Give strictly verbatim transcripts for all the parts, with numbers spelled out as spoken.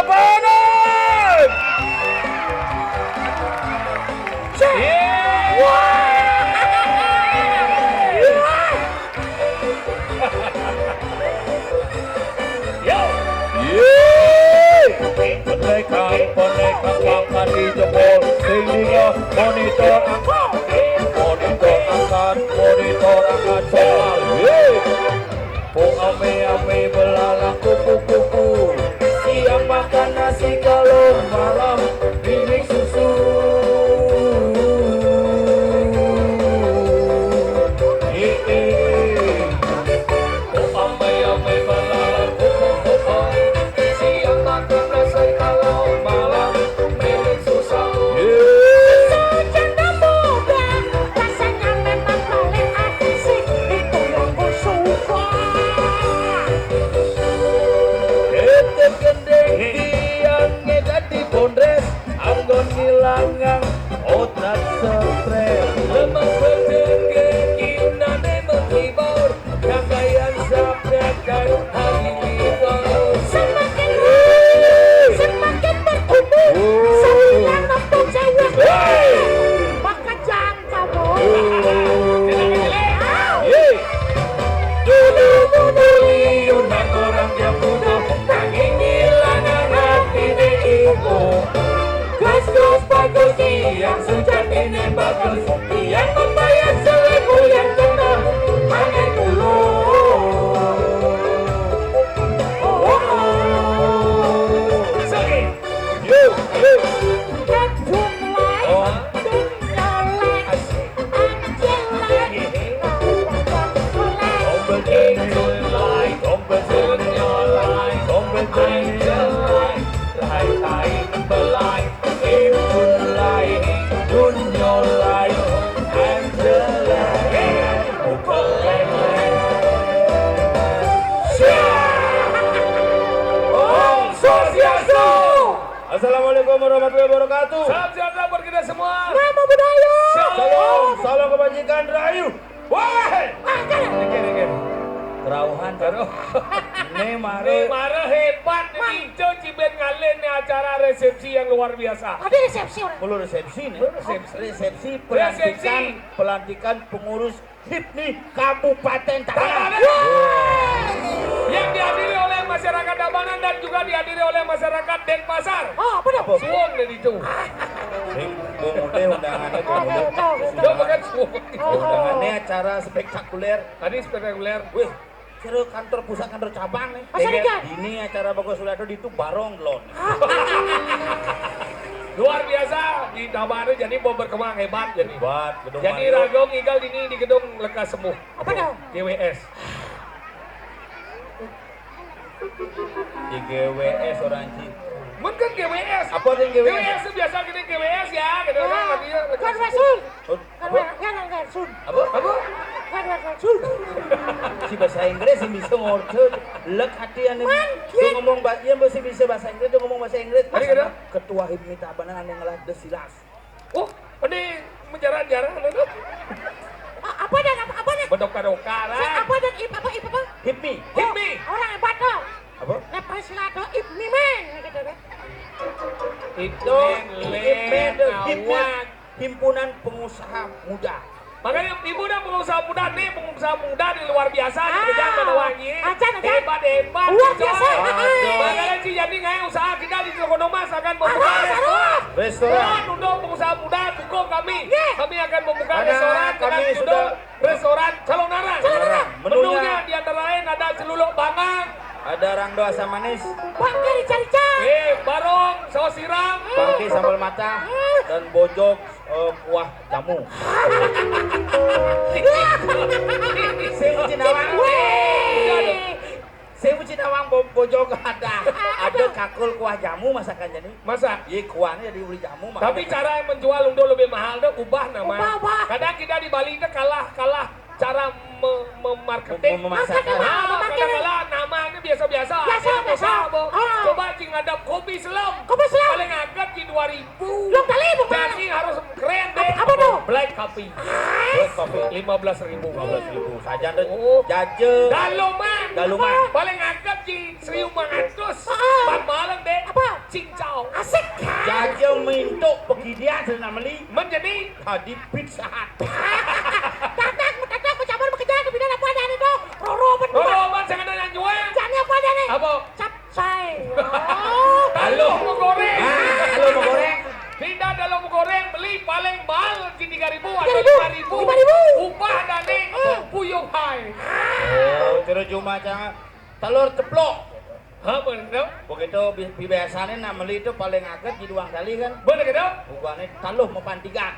Panas! Yo! Yeay! Pendekar, pendekar, pangkat di jempol. Sing dingeh, monitor angkat. Monitor angkat, monitor angkat. Soal, yeay! Oh ame-ame belalang kupu-kupu. Siang makan nasi kalau malam mimik susu. Yeay. Oh ame-ame belalang kupu-kupu. Siang makan nasi kalau malam mimik susu. Yeay. Sejanda muda, rasanya memang paling asik sih. Itu yang ku suka. Ete gendeng tiang ngedadi bondres, anggon ngilangang otak stres. Lemas bejengge kinane menghibur, rangkaian sabdakan hari libur. Semakin hari, semakin berumur, semakin nampak cewek. Hey! Maka jangan kamu. Yeay. Dulu-dulu liun dan orang dia butuh, nanging ngilangan hati deh ibu. Gas-gas bagus, yang sejatine bagus, yang membayar selingkuh yang kena hanya dulu. Oh, oh. Sakit. Yo, yo. Don't lie, don't lie, I'm just like, don't lie, don't lie, I'm just like, lie, lie, belai, lie, don't lie, I'm just like, Om Swastiastu. Assalamualaikum warahmatullahi wabarakatuh. Salam sejahtera buat kita semua. Namo Buddhaya. Shalom. Salam kebajikan rahayu. Wah. Ah, jangan. Niki, niki. Kerauhan, kan? Aduh. Né mara. Né mara hebat, né Inco Cibet ngalih né acara resepsi yang luar biasa. Ada resepsi orang. Belum resepsi nih. Belum resepsi. Resepsi pelantikan, pelantikan pengurus HIPMI Kabupaten Tabanan. Yeay. Yang dihadiri oleh masyarakat Tabanan dan juga dihadiri oleh masyarakat Denpasar. Oh, apa dong? Suwung deh itu. Sing, Bung Ude undangannya, Bung Ude. Udah makan suwung. Undangannya acara spektakuler. Tadi spektakuler. Wih, kira kantor pusat, kantor cabang nih. Ini acara bagus sudah tuh di itu barong lon. Luar biasa di Tabanan, jadi mau berkembang hebat jadi. Hebat, gedung. Jadi Marriott. Ragong igal dini di gedung lekas sembuh. Apa dong? G W S. Di G W S orang Ci. Mun kan G W S. Apa yang G W S? G W S itu biasa gini G W S ya, gitu kan. Artinya lekas sembuh. Kan Rasul. Oh, kan apa? Kan Rasul. Apa? Apa? Kan Rasul. Si bahasa Inggris sih bisa ngorce. Lek hati ane. Man, dia ngomong ba-, dia mesti bisa bahasa Inggris, dia ngomong bahasa Inggris. Tadi kenapa? Ketua HIPMI Tabanan ane ngelah desilas. Oh, ini menjarah-jarah, anu tuh. A-, apa dan apa, apa dan? Bedoka-doka, lah. Apa dan ip-, apa, ip-, apa? HIPMI. Oh, HIPMI. Orang hebat, tuh. Apa? Nah, Pancasila tuh, ip-, mi, men, gitu, deh. Itu HIPMI, HIPMI, Himpunan Pengusaha Muda. Makanya ibu dan pengusaha muda nih, pengusaha muda di luar biasa, ah, pekerjaan pada wangi. Acan, acan. Hebat, hebat. Luar biasa. Makanya Ci Jani ngai usaha kita di Toko Nomas akan membuka restoran. Restoran. Untuk pengusaha muda, dukung kami. Kami akan membuka restoran dengan judul Restoran Calonarang. Calonarang. Menunya di antara lain ada celuluk bangang. Ada rangdo asam manis. Pangké rica-rica. Eh, barong, saus siram. Pangké sambal matah. Dan bojog, eh, kuah jamu. Sing Uci Nawang. Wéh. Sing Uci Nawang bo-, bojog ada. Ada kakul kuah jamu masakannya nih. Masak. Iya, kuahnya diuli jamu. Tapi cara menjual untuk lebih mahal tuh ubah nama. Ubah, ubah. Kadang kita di Bali itu kalah, kalah cara me-, memarketing. Memasarkan. Memasarkan. Ah, kadang-kadang namanya biasa-biasa. Biasa, biasa. Coba Ci ngadap kopi selam. Kopi selam. Paling agak di dua ribu. Belum kali, belum kali. Jadi harus keren deh. Apa, apa tuh? Black coffee. Black coffee. Lima belas ribu. Lima belas ribu. Saja deh. Oh. Jaje. Daluman. Daluman. Paling agak di seribu lima ratus. Ah. Empat malam deh. Apa? Nak meli? Men jani? Tadi Pizza Hut. Tatak, tatak, mencabar, mengejar, tapi dah apa dah ni tu? Roro men. Roro men, jangan ada yang jual. Jani apa dah ni? Apa? Capcay. Oh. Taluh mau goreng. Ah, taluh mau goreng. Pindah taluh mau goreng, beli paling mahal di tiga ribu atau lima ribu. Lima ribu. Upah dah ni, hmm, puyuh hai. Oh, terus cuma jangan telur ceplok. Ha, bener tu? Begitu bi-, biasanya nak meli tu paling aget di duang kali kan? Bener gitu? Bukannya taluh mau pantikan.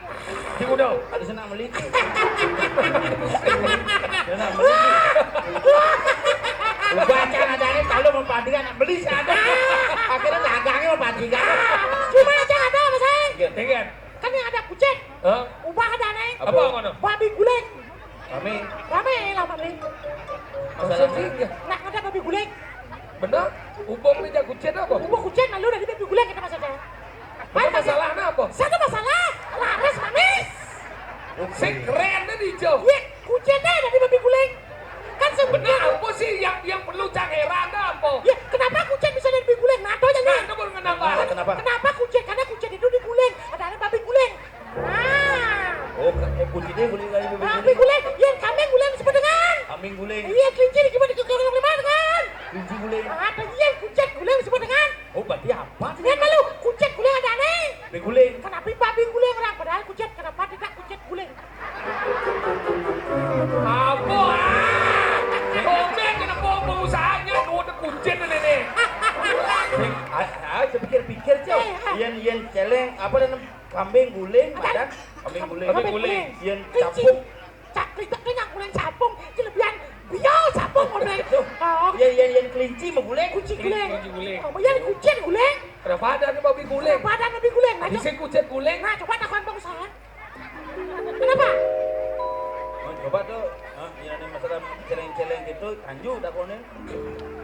Di kuda. Ada senang meli. Dia nak meli. Baca ada ni taluh mau pantikan, nak meli sana. Akhirnya dagangnya mau pantikan. Cuma aja ada apa saya? Iya. Dengan. Kan yang ada kucing. Hah? Ubah ada ni. Apa? Apa mana? Babi guling. Rame. Rame lah, Pak Ri. Masalah. Nak ada babi guling. Bener? Ubung ni jak kucing apa? Ubung kucing lalu dari babi guling kita maksudnya. Bener, masalah apa? Satu masalah. Laris manis. Sing keren ni hijau. Iya, kucing dah dari babi guling. Kan sebenarnya apa sih yang, yang perlu cang heran dah apa? Ya, kenapa kucing bisa dari babi guling? Nah, tahu aja. Nah, itu baru kenapa? Nah, kenapa? Kenapa kucing? Karena kucing itu diguling. Ada, ada babi guling. Ah. Oh, eh, kucing dia guling dari babi guling. Babi guling. Yang kambing guling disebut dengan? Kambing guling. Iya, kelinci disebut dengan? Kelinci guling. Ah, ada yang kucing guling disebut dengan? Oh, berarti apa sih? Yang malu, kucing guling ada nih. Babi guling. Kenapa babi guling orang? Padahal kucing, kenapa tidak kucing guling? Apa? Ah? Komen kenapa pengusahanya? Duit kucing ni ni. Ah, ah, saya pikir-pikir, Cok. Eh, ah. Yang, yang celeng, apa dan kambing guling, ada? Madan? Kambing guling. Kambing guling. Yang capung. Cak, kita kan yang guling capung, kelebihan biar capung guling. Tuh. Oh. Yang, yang, yang kelinci mau guling. Kucing guling. Kelinci guling. Oh, yang kucing guling. Kenapa ada ni babi guling? Kenapa ada babi guling? Nah, bisa kucing guling. Nah, coba takon pengusaha. Kenapa? Oh, coba tu. Ha, yang ada masalah celeng-celeng gitu, tanju tak konen.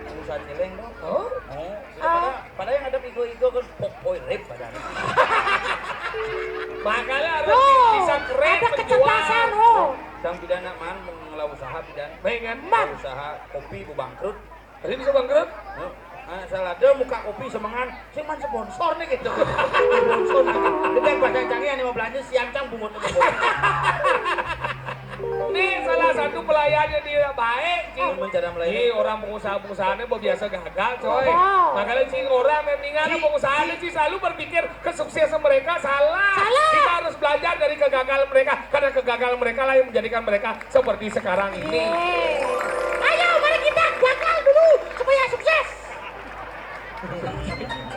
Pengusaha celeng tu. Oh? Oh, pada, pada yang ada igo-igo kan pokpoi rip pada. Makanya harus bisa keren ada menjual. Kecerdasan, oh. Sang tidak nak man mengelola usaha bidan. Baik kan? Man. Usaha kopi bu bangkrut. Tadi bisa bangkrut? Hah? Ah, salah ada muka kopi semengan, cuman sponsor nih gitu. Sponsor nih. Itu yang bahasa canggih yang mau belanja siang cang bungut. Ini salah satu pelayannya dia baik, Cing. Gimana cara melayani? Nih, orang pengusaha-pengusahanya biasa gagal, coy. Gagal. Makanya, Cing, orang yang tinggal pengusaha ini, Cing, selalu berpikir kesuksesan mereka salah. Salah. Kita harus belajar dari kegagalan mereka, karena kegagalan mereka lah yang menjadikan mereka seperti sekarang ini. Yeay. Ayo, mari kita gagal dulu supaya sukses.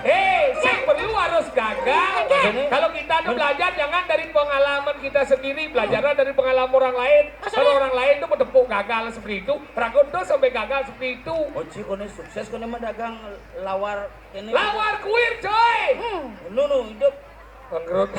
Eh, yang perlu harus gagal. Oke. Kalau kita ada belajar, jangan dari pengalaman kita sendiri, belajarlah dari pengalaman orang lain. Maksudnya? Kalau orang lain tuh menepuk gagal seperti itu, ragu tuh sampai gagal seperti itu. Oh, Ci, kone sukses, kone mah dagang lawar ini. Lawar kuir, coy. Hmm. Nu, nu, hidup. Bangkrut.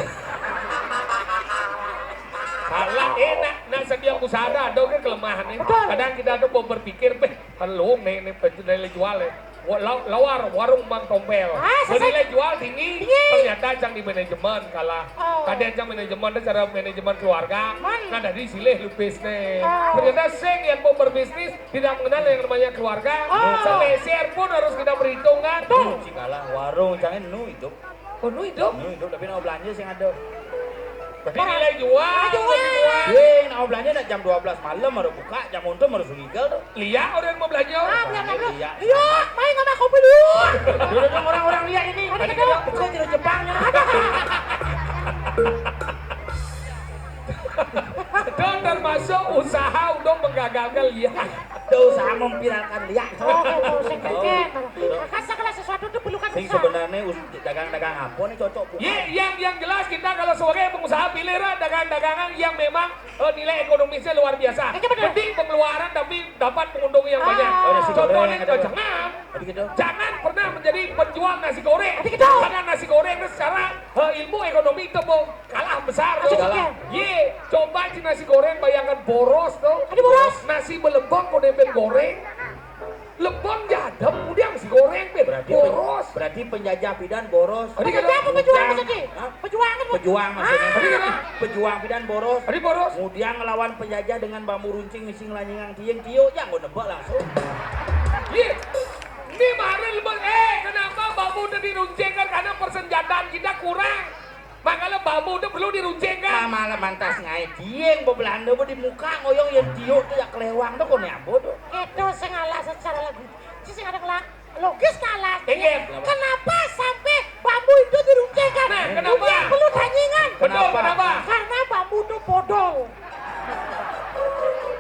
Salah, eh, nak, nak sedia usaha dah, ada ke kelemahan ni. Betul. Kadang kita tu mau berpikir, beh, perlu ni, ni penjual jual eh. Wa-, la-, lawar, warung Bang Tompel. Ah, beri selesai. Nilai jual tinggi, tinggi. Ternyata cang di manajemen kalah. Oh. Kadang cang manajemen tu cara manajemen keluarga. Man. Nah, dari silih lupis ni. Oh. Ternyata sing yang mau berbisnis tidak mengenal yang namanya keluarga. Oh. Seleser pun harus kita perhitungkan. Betul. Cing kalah, warung cang nu hidup. Oh, nu hidup? Nu hidup, tapi nak belanja sing ada. Berarti nilai jual, nilai jual. Ye, nak belanja nak jam dua belas malam baru buka, jam untung baru sugigel tu. Lihat orang mau belanja. Ah, belanja dulu. Lihat. Iya, main sama kopi dulu. Dulu dong orang-orang lihat ini. Ada. Tadi kita buka jeruk Jepangnya. Ada. Itu termasuk usaha untuk menggagalkan lihat. Itu usaha memviralkan lihat. Oh, oh, oh, sing keken. Kakak segala sesuatu tu perlukan usaha. Sing sebenarnya us-, dagang-dagang apa ni cocok buka? Ye, yang, yang jelas kita kalau sebagai pengusaha pilihlah dagang-dagangan yang memang, eh, nilai ekonomisnya luar biasa. Itu benar. Mending pengeluaran tapi dapat keuntungan yang banyak. Ah. Oh, nasi goreng. Contohnya, ada apa? Jangan, tadi gitu. Jangan pernah menjadi penjual nasi goreng. Tadi gitu. Karena nasi goreng itu secara, eh, ilmu ekonomi itu mau kalah besar. Tadi gitu. Ye, coba si nasi goreng bayangkan boros tu. Tadi boros. Nasi belebong kau dempet goreng. Lebon jadem, kemudian nasi goreng, Ben. Berarti pen-, boros. Berarti penjajah pidan boros. Tadi penjajah apa pejuang maksudnya? Hah? Pejuang kan? Pejuang maksudnya. Hah? Tadi kata? Pejuang pidan boros. Tadi boros. Kemudian ngelawan penjajah dengan bambu runcing, misi ngelanjingang tiang, tio, jangan gue nebak langsung. Iya. Ini kemarin lebon, eh, kenapa bambu tadi runcing kan? Karena persenjataan kita kurang. Makanya bambu itu perlu diruncingkan. Nah, malah mantas ngaé dieng, ba Belanda ba di muka ngoyong yang tiuk tuh ya kelewang tuh koné apa tuh. Itu sing alasan secara logis. Sing ada kelak logis kalah. Inggih. Kenapa sampai bambu itu diruncingkan? Nah, kenapa? Yang perlu tanyingan. Betul, kenapa? Kenapa? Karena bambu itu bodol.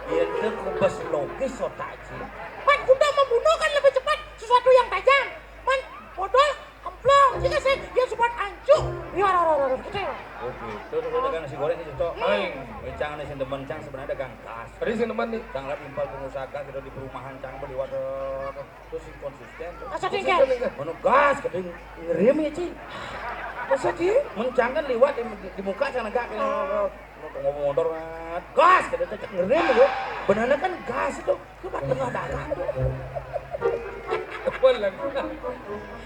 Ya itu kubes logis otak sih. Pan kuda membunuh kan lebih cepat sesuatu yang tajam. Man bodol kemplong sih sih ya sobat ancuk. Ya ora ora ora gitu ya. Oh gitu. Terus ada kan nasi goreng itu cok. Hmm. Aing. Cang nih sing demen cang sebenarnya dagang gas. Tadi sing demen nih. Cang lah timpal pengusaha gas itu di perumahan cang beli waduh. Terus sing konsisten tuh. Masa tinggal? Mana gas katanya ngerim ya cing. Masa sih? Mencang kan liwat di, di, di muka sana gak kena ngomong motor gas katanya cek ngerim ya. Benernya kan gas itu. Cuma tengah dagang tuh. Bener.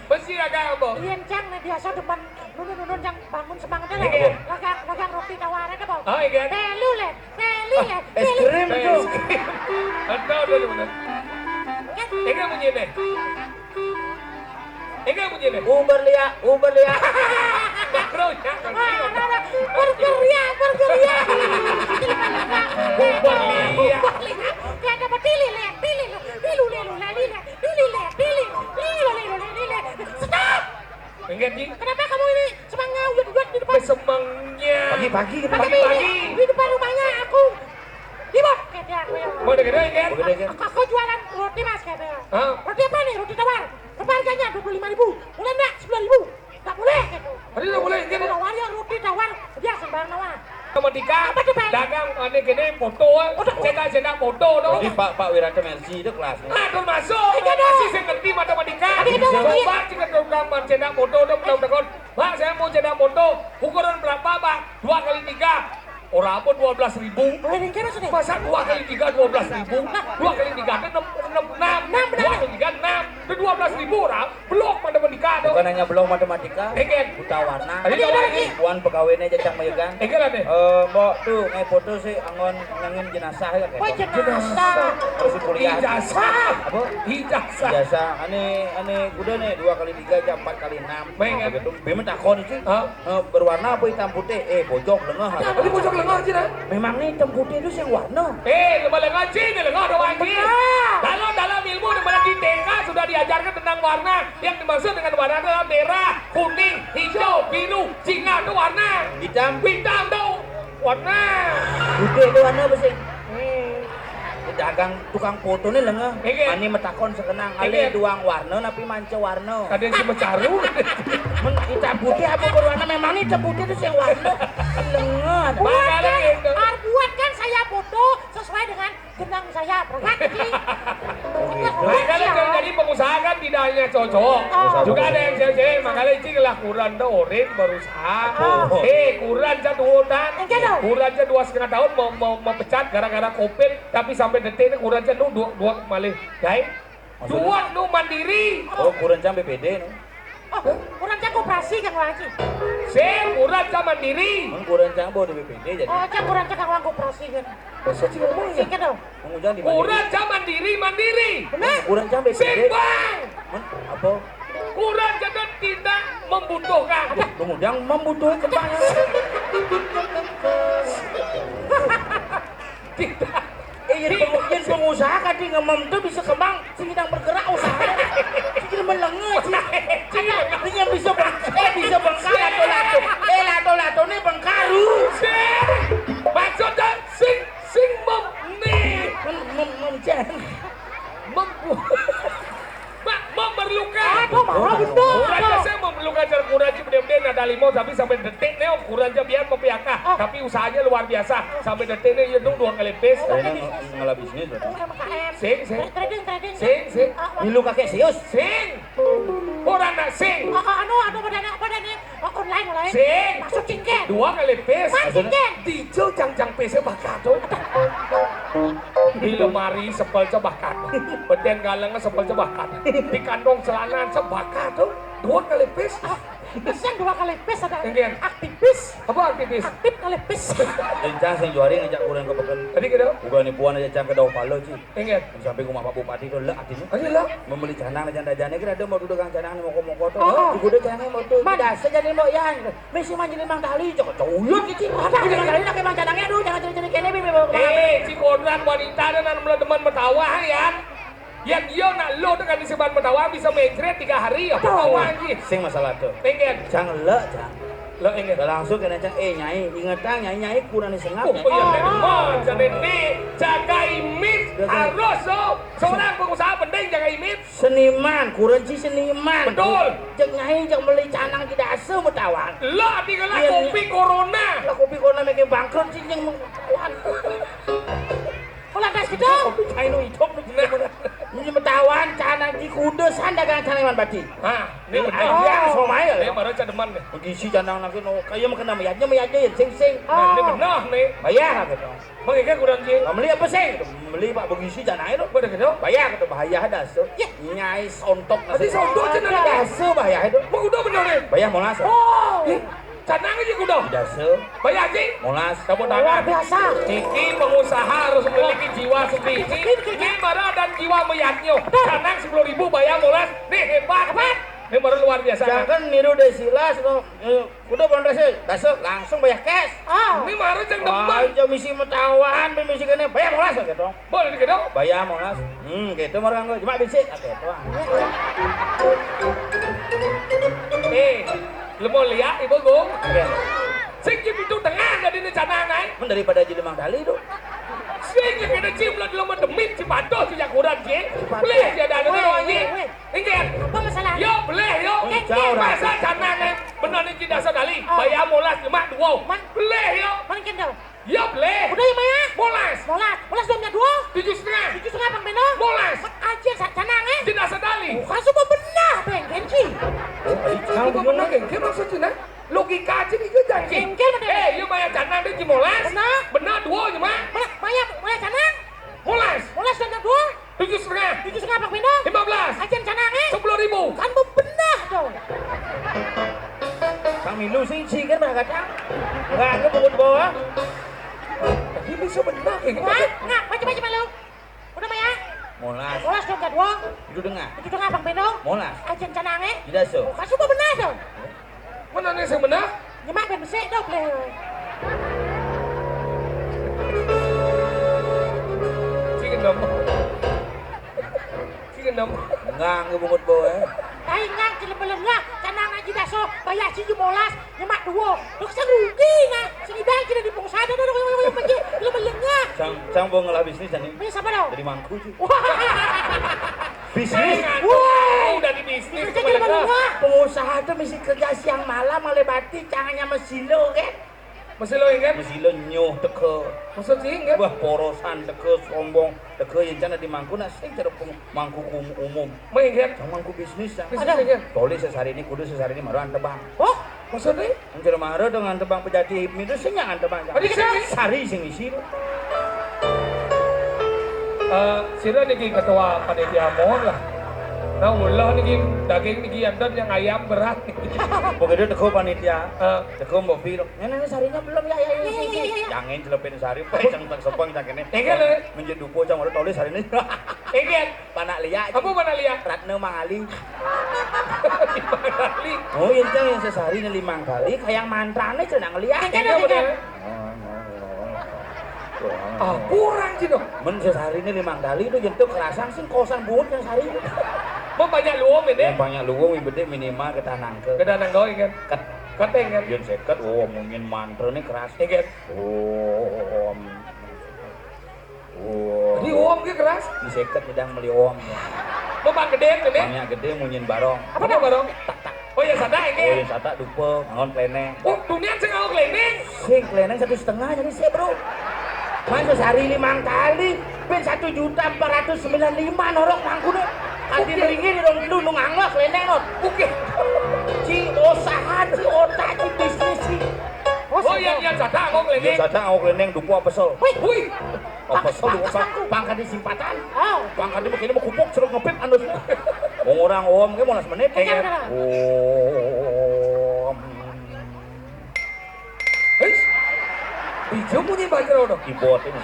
Mesti agak apa? Iya cang nih biasa depan nunun-nunun cang bangun semangatnya lah. Iya. Lagang lagang roti tawar ada bau. Oh iya. Telu le, teli le. Es krim itu. Ada ada di mana? Ini bunyi nih. Ini bunyi nih. Uber lia, uber lia. Makro ya. Bergeria, bergeria. Uber lia. Uber lia. Kayak ada petili le, pili le, pilu le, lu le, le, pili le, pili, pilu le, lu le, le. Stop. Enggak di. Kenapa kamu ini cuma ngawut-ngawut di depan? Semangnya. Pagi-pagi kita pagi-pagi. Di depan rumahnya aku. Di bawah, kata aku ya. Mau dengerin kan? Mau dengerin. Aku, aku jualan roti mas kata. Hah? Roti apa nih? Roti tawar. Berapa harganya? Dua puluh lima ribu. Boleh enggak? Sembilan ribu. Enggak boleh gitu. Tadi udah boleh kan? Kalau warga roti tawar dia sembarang nawar. Sama Dika, apa tuh, Pak? Dagang aneh gini foto, foto. Cetak-cetak foto dong. Jadi Pak Pak Wiranto Mercy itu kelasnya. Nah, termasuk. Iya, dong. Masih saya ngerti matematika. Tapi kita ngerti. Coba cek ke tukang cetak foto dong, udah udah kon. Pak, saya mau cetak foto, ukuran berapa, Pak? Dua kali tiga. Orang apa dua belas ribu? Boleh ringkir maksudnya? Masa dua kali tiga dua belas ribu? Dua kali tiga kan enam, enam, enam. Enam, enam. Dua kali tiga enam. Itu dua belas ribu orang. Belum matematika tuh. Bukan hanya belum matematika. Enggak. Buta warna. Tadi ada lagi. Puan pegawainya aja cang mayegan. Enggak lah deh. Eh, mbok tuh ngai foto sih anggon nyangin jenazah ya kayak. Oh, gitu. Jenazah. Harus kuliah. Ijazah. Apa? Ijazah. Ijazah. Ane ane kuda nih dua kali tiga jam empat kali enam. Main kan? Gitu. Bima takon sih. Hah? Eh, berwarna apa hitam putih? Eh, bojok lengah. Tadi bojok lengah aja dah. Memang nih hitam putih itu sing warna. Eh, lengah lengah cing, lengah ada wangi. Benar. Kalau dalam ilmu di mana di T K sudah diajarkan tentang warna. Yang dimaksud dengan warna adalah merah, kuning, hijau, biru. Cina itu warna. Hitam. Hitam tuh warna. Putih itu warna apa sih? Hmm. Dagang tukang foto nih lengah. Ini. Ani metakon sekenang alih duang warna napi manca warna. Ada yang cuma caru. Men hitam putih apa berwarna memang nih hitam putih itu yang warna. Lengah. Buat kan, gitu. Ar buat kan saya foto sesuai dengan genang saya berarti. Makanya ya. Jadi pengusaha kan tidak hanya cowok, oh. Juga ada yang cewek-cewek. Makanya cing lah kurang tuh orin berusaha. Oh. Eh kurang aja dua tahun. Enggak dong. Kurang aja dua setengah tahun mau mau mau pecat gara-gara covid. Tapi sampai detik ini kurang aja nu dua dua malih. Guys, dua nu mandiri. Oh, kurang jam B P D nu. Oh, kurang jam koperasi kan lagi. Sing kurang jam mandiri. Mun kurang jam bawa di B P D jadi. Oh, jam kurang jam uang koperasi kan. Masa sih ngomong ya? Singkat dong. Kurang jam mandiri mandiri. Benar. Kurang jam B P D. Sing bang. Mun apa? Kurang jam tidak membutuhkan. Kemudian membutuhkan kembang. Tidak. Eh, yang pengu- yang pengusaha kan dia ngemem tuh bisa kembang, sing sedang bergerak usaha. Sing melengah sih. Sing yang bisa bang, eh bisa bengkak lato-lato. Eh lato-lato nih bengkaru. Sing. Maksudnya sing sing mem nih. Mem mem mem jen. Membuat Pak, memerlukan. Aduh, mahal betul. Kurang aja saya memerlukan cara kurang aja bener-bener nada limau tapi sampai detik nih om kurang aja biar mau P H K. Tapi usahanya luar biasa. Sampai detik nih ya dong dua kali pes. Ini nge- ngelah bisnis berarti. U M K M. Sing, sing. Trading, trading. Sing, sing. Ah, ah. Milu kakek sius. Sing. Orang nak sing. Ah, ah, anu, anu pada nak pada nih. Oh, online, online. Sing. Masuk cingken. Dua kali pes. Mas cingken. Dijo jang-jang pes bakal tuh. Di lemari sebel cebakan. Bedén galeng sebel cebakan. Di kantong celana cebakan tuh. Dua kali pis. Sing dua kali pis ada. Enggen. Aktivis. Apa aktivis? Aktif kali pis. Encang sing juari ngajak kurang ke peken. Tadi gitu. Bukan nipuan aja cang ke daun pala, Ci. Enggen. Sampai rumah Pak Bupati tuh lek atiné. Aja lah. Membeli canang aja dajane kira ada mau duduk kang canang mau moko tuh. Oh. Juga ada canang mau tuh. Dasar jadi mau ya. Misi manjili Mang Tali, cok, cuyut iki. Ada Mang Tali, lagi Mang Canangnya, aduh, jangan jadi-jadi kene, Bim, Bim, Bim. Eh, si kodrat wanita dan anu mula demen metawa, ya. Yang dia nak lo dengan isi ban metawa bisa mencret tiga hari, ya. Metawa iki. Sing masalah tuh. Pengen. Cang lek, cang. Lo inget. Langsung kena cang, eh, nyai, ingetang, nyai, nyai kurang disengap, oh, nyai. Oh, iya, memang, jadi ini jaga image harus, oh. Seorang pengusaha penting jaga image. Seniman, kurang ci seniman. Betul. Cék nyai, cék meli canang ci dasa metawan. Lah, tinggal lah kopi corona. Lah kopi corona maké bangkrut ci yang metawan. Kalau ada kita. Kopi China hidup nih. Ini metawan canang ci kuda san dagang canang man bati. Hah, ini benar. Aja somail. Ini baru cademan nih. Begisi canang nang kena kaya makan nama yatnya mayatnya ya sing sing. Nah, ini benar nih. Bayar gitu. Mangké kurang, Ci. Lah, meli apa sih? Meli Pak begisi janahe lho. Pada gitu. Bayar kata bahaya ada so. Nyai sontok. Tadi sontok cenah. Ada so bahaya itu. Mau kuda bener nih. Bayar molas. Oh. Ih, canang aja kuda. Ada so. Bayar, Ci. Molas. Tepuk tangan. Luar biasa. Niki pengusaha harus memiliki jiwa seperti ini. Ini baru ada jiwa meyatnya. Canang sepuluh ribu bayar molas. Nih hebat. Hebat. Ini baru luar biasa. Jangan niru Desilas no. Kuda pon rese, dasa langsung bayar cash. Ah. Ini baru cang demen. Aja misi metawan, misi kene bayar molas gitu. Boleh gitu. Bayar molas. Hmm, gitu marang gue. Cuma bisik, ah, gitu. Eh, lemo liak ibu gung. Sing ci pitu tengah jadi ini canang naik. Men daripada jadi Mang Dali tuh. Sing ci kena ci belum demit ci patuh ci jakuran ci. Boleh ci ada ada. Inggih. Apa masalahnya? Yo, belih, yo. Masa canang bener niki dasa dali. Bayar molas cuma dua. Belih, yo. Mana kendo? Yo, belih. Udah ya, Maya? Molas. Molas. Molas dua dua. Tujuh setengah. Tujuh setengah, Bang Beno. Molas. Aja sa canang, eh. Tidak sadali. Bukan semua benar, Bang Genji. Oh, kalau benar, Genji maksudnya? Logika aja nih, janji. Genji benar. Eh, yo, Maya canang dia molas. Benar. Benar dua cuma. Maya, Maya canang. Molas. Molas dua dua. Tujuh setengah. Tujuh setengah, Pak Beno. Lima belas. Ajen canang, eh? Sepuluh ribu. Kan bebenah dong. Kang Milu sing sing kan pernah kacang. Enggak, aku bangun bawah. Ini bisa benar ini. Wah, enggak, macam-macam lu. Udah, Maya? Molas. Molas dong, dua. Itu dengar. Itu dengar, Bang Beno. Molas. Ajen canang, eh? Tidak so. Oh, kan semua benar dong. Mana nih yang benar? Nyemak ben besik dong, leh. Cing dong. Cing dong. Ngang ke bungut bawa, eh. Ai ngang ci lembelengah, canang aji daso, bayar ci lima belas, nyemak dua. Terus yang rugi nah, sing idang ci di pengusaha dah, dah, dah, dah, dah, dah, lembelengah. Cang, cang bawa ngelah bisnis, cang. Bisnis apa dong? Jadi mangku, ci. Wah. Bisnis. Wah, udah di bisnis. Kerja di lembelengah. Pengusaha tuh mesti kerja siang malam, oleh bati, cangannya mesilo, kan? Mesilo, kan? Mesilo nyuh teka. Maksud sih, kan? Wah, porosan teka, sombong teka, yang cana di mangku, nak sing cara peng-, mangku kum-, umum. Main, kan? Yang mangku bisnis, ya. Bisnis, kan? Tulis sesari ini, kudu sesari ini, maru antebang. Oh? Maksudnya? Yang cara maru dengan antebang pejati hipmi itu, sing yang antebang, ya. Tadi kita sari sing isi. Eh, sira niki ketua panitia mohon lah. Nah, ulah niki daging niki enten yang ayam berat niki. Begitu teko panitia. Eh. Teko mbok pi. Ini, ini sarinya belum ya, ya, ya, ya, ya, ya. Jangan celepin sari, pe, cang tak sepeng cang kene. Enggak, lho. Menjadi dupo cang udah tulis hari ini. Enggak. Panak liak. Apa panak liak? Ratna Mangali. Mangali. Oh, iya, cang yang sesari ini limang kali, kayak mantrane cenang liak. Enggak, enggak, enggak. Ah, kurang sih dong. Men sesari ini limang kali itu jentuk kerasan sing kosan buat yang sari itu. Mau banyak luom ini? Yang banyak luom yang penting minimal kita nangke. Kita nangke, kan? Ket. Ket, kan? Yang seket, oh, mungkin mantra ini keras. Iya, kan? Oh, oh. Jadi uang ke keras? Di seket sedang meli uang. Mau bang gede ini? Banyak gede munyin barong. Apa dah barong? Tak, tak. Oh ya, sadak ini. Oh, yang sadak dupa, ngangon kleneng. Oh, dunia sing ngangon kleneng? Sing kleneng satu setengah jadi sih, bro. Mas sehari limang kali, pin satu juta empat ratus sembilan lima norok mangkune. Kanti beringin dong dulu nung angok kleneng, not. Oke. Ci usaha, ci otak, ci bisnis, ci. Oh, yang Saja aku keliling. Saja aku keliling duku apa sel? Wih. Wih. Apa sel duku apa? Pangkat di simpatan. Oh. Pangkat di begini mau kupuk ceruk ngepip anu. Wong orang om ke mau menit. Om. Hei. Bijum munyi bajro dong. Keyboard ini.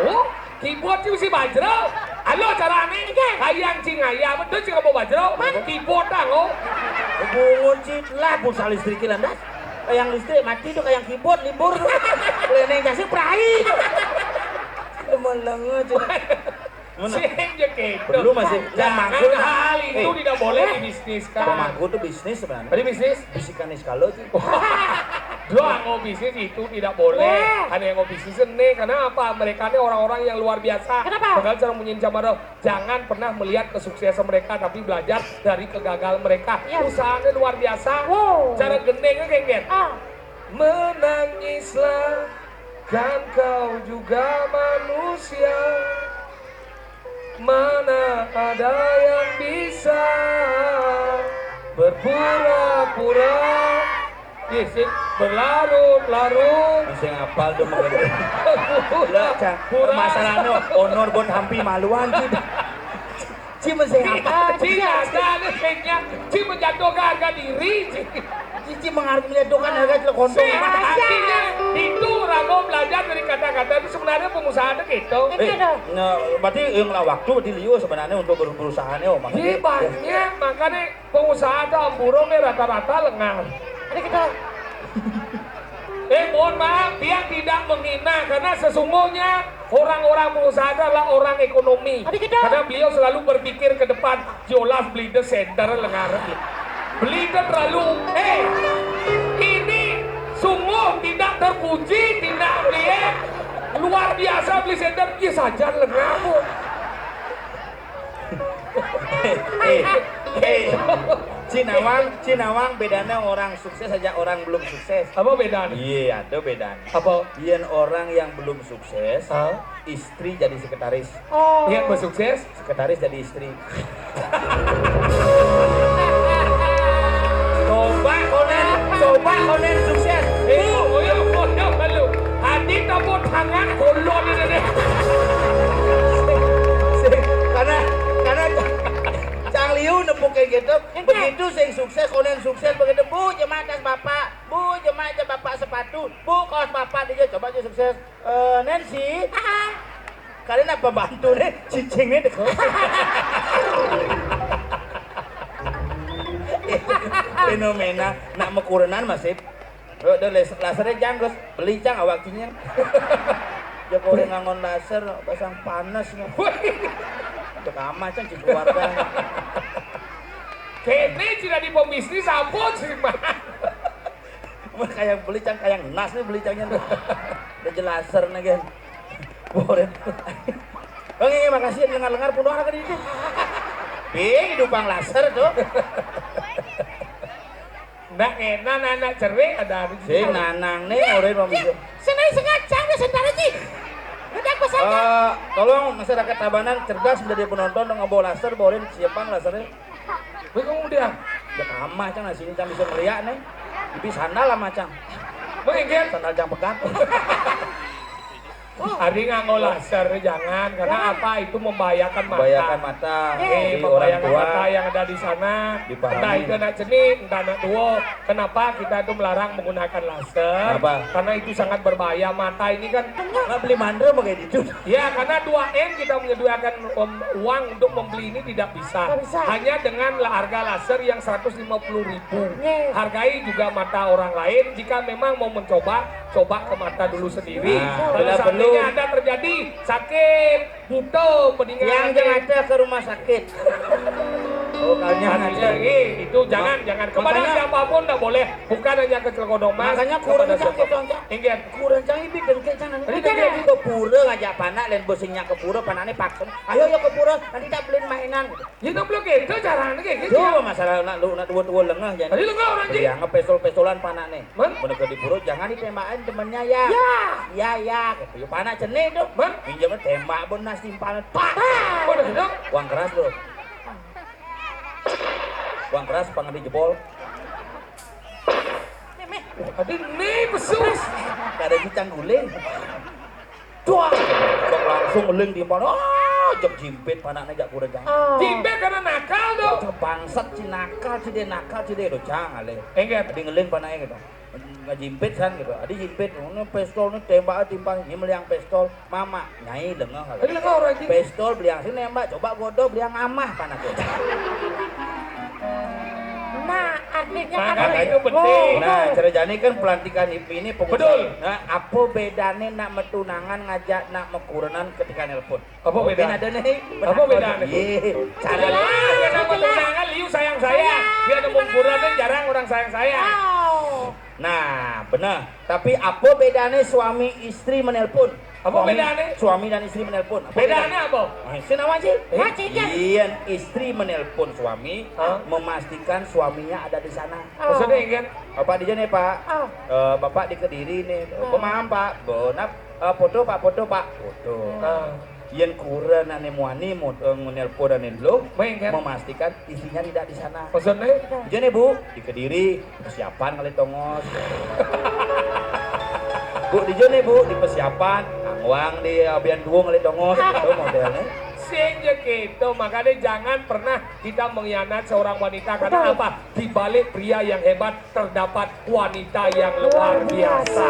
Oh. Keyboard sih mesti bajro. Halo carane. Kayang sing ayam, betul sih kamu bajro. Keyboard dong. Bungun sih lah pulsa listrik landas. Kayang listrik mati tuh kayang keyboard libur. Leneng kasih perai. Lemelenga aja. Sing je gitu. Perlu masih. Jangan hal itu tidak boleh dibisniskan. Pemangku tuh bisnis sebenarnya. Tadi bisnis? Bisikan iskalo sih. Doang mau bisnis itu tidak boleh. Karena yang mau bisnis ini, karena apa? Mereka ini orang-orang yang luar biasa. Kenapa? Padahal cara munyin sama doh. Jangan pernah melihat kesuksesan mereka, tapi belajar dari kegagalan mereka. Iya. Usahanya luar biasa. Wow. Cara gendengnya genggen. Ah. Menangislah, kan kau juga manusia. Mana ada yang bisa berpura-pura. Iya sih, berlarut-larut. Bisa ngapal tuh mah. Lah, Cang, masalahnya honor buat hampi maluan sih. Ci masih apa? Ci ada ada kayaknya. Ci menjatuhkan harga diri. Ci menjatuhkan harga celek kontong. Artinya itu rago belajar dari kata-kata itu sebenarnya pengusaha itu gitu. Eh, nah, berarti yang lah waktu di liu sebenarnya untuk ber- berusaha nih, oh, maksudnya. Iya, banyak, makanya pengusaha itu ampurung nih rata-rata lengar. Ada kita. Eh, mohon maaf, dia tidak menghina karena sesungguhnya orang-orang pengusaha adalah orang ekonomi. Ada kita. Karena beliau selalu berpikir ke depan. Jolas beli de center lengar. Beli de terlalu, eh, ini sungguh tidak terpuji, tidak beli, eh, luar biasa beli center. Iya saja lengar. Eh, eh, Cinawang, Cinawang bedanya orang sukses aja orang belum sukses. Apa bedanya? Iya, ada bedanya. Apa? Yang orang yang belum sukses, istri jadi sekretaris. Oh. Yang sukses? Sekretaris jadi istri. Coba konen, coba konen sukses. Eh, oh, oh, oh, oh, oh, hati tepuk tangan kolon ini deh. Karena karena Cang Liu nepuk kayak gitu, begitu sing sukses, konen sukses begitu, bu jemaah tas bapak, bu jemaah tas bapak sepatu, bu kaos bapak dia coba aja sukses. Eh, Nancy, kalian apa bantu nih cicing nih deh. Fenomena nak mekurenan masih. Udah les lasernya janggus, beli cang awak cinyang. Jokowi ngangon laser, pasang panas nih. Udah kamar cang di keluarga. Kene tidak di pembisnis apa sih, Mas? Wah, kayak beli cang kayak nas nih beli cangnya nih. Udah jelas nih kan. Boret. Oke, makasih ya dengar-dengar pun orang kan itu. Bing, dupang laser tuh. Ndak enak anak cerik ada hari sing nanang nih orang mau bisa. Senai sengaja ada sebentar aja. Udah aku saja. Eh, tolong masyarakat Tabanan cerdas menjadi penonton dong ngebawa laser, bawain siapang lasernya. Wih, kamu dia? Ya kamah cang sini cang bisa melihat nih. Tapi sandal lah macam. Wih, kan? Sandal cang pegat. Hari nganggo laser jangan, karena apa? Itu membahayakan mata. Membahayakan mata. Eh, membahayakan mata yang ada di sana. Dipahami. Entah itu anak cenik, entah anak tua. Kenapa kita itu melarang menggunakan laser? Kenapa? Karena itu sangat berbahaya. Mata ini kan nggak beli mandra pakai itu. Ya, karena dua M kita menyediakan, em, uang untuk membeli ini tidak bisa. Nggak bisa. Hanya dengan la- harga laser yang seratus lima puluh ribu. Hargai juga mata orang lain. Jika memang mau mencoba, coba ke mata dulu sendiri. Nah, kalau seandainya ada terjadi sakit, buta, peninggalan yang jangan ada ke rumah sakit. Oh, kalian ada. Eh, itu jangan, jangan. Kepada siapapun nggak boleh. Bukan hanya ke Celekodong Mas. Makanya kurang cang. Ingat. Kurang cang ini dengke cang. Ini dengke. Ke pura ngajak panak, lain bosingnya ke pura, panaknya paksa. Ayo, yuk ke pura, nanti tak beliin mainan. Ya, nang belum gitu, caranya kayak gitu. Tuh, masalah nak lu, nak tua-tua lengah, jadi. Tadi lengah orang, Ji. Yang ngepesol-pesolan panak nih. Mana ke di pura, jangan ditembakin temennya, ya. Ya. Ya, ya. Gitu. Yuk, panak jenih tuh. Mana? Pinjamnya tembak, benar, simpan. Pak. Mana, dong? Uang keras, bro. Uang keras, pangan di jebol. Meh, meh. Adi né pesus. Kada si cangguling. Cuak. Langsung ngeling timpal. Ah, jek jimpit panakné jak kurang jang. Oh. Jimpit karena nakal to. Bangsat, ci nakal, ci dé nakal, ci dé to, jang alé. Éngkén. Adi ngeling panakné gitu. Ngajimpit san gitu. Adi jimpit, ini pistol ini tembak timpal, ini meliang pistol. Mama, nyai dengar kalau. Ini dengar orang ini. Pistol beliang sini nembak, coba godo beliang amah panak. Nah, artinya kan. Makanya itu penting. Oh, nah, cara jani kan pelantikan I P ini pengusaha. Betul. Nah, apa bedané nak metunangan ngajak nak mekurenan ketika nelpon? Apa beda? Ada nih. Apa beda nih? Iya, cara. Jelas, dia nak metunangan, liu sayang saya. Dia ada mengkurenan jarang orang sayang saya. Nah, benar. Tapi apa bedané suami istri menelpon? Apa bedané? Suami dan istri menelpon. Bedané apa? Nah, si nama sih? Iya, istri menelpon suami, memastikan suaminya ada di sana. Maksudnya kan? Bapak di sini, Pak. Eh, Bapak di Kediri nih. Apa maaf, Pak? Bonap, eh, foto, Pak, foto, Pak. Foto. Yén kurenané muani nelpon ané lo, memastikan isinya tidak di sana. Maksudnya? Di jani, Bu, di Kediri, persiapan kali tongos. Bu, di jani, Bu, di persiapan, angwang di abian duo kali tongos, itu modelnya. Sing ya gitu, makanya jangan pernah kita mengkhianat seorang wanita. Karena apa? Di balik pria yang hebat terdapat wanita yang luar biasa.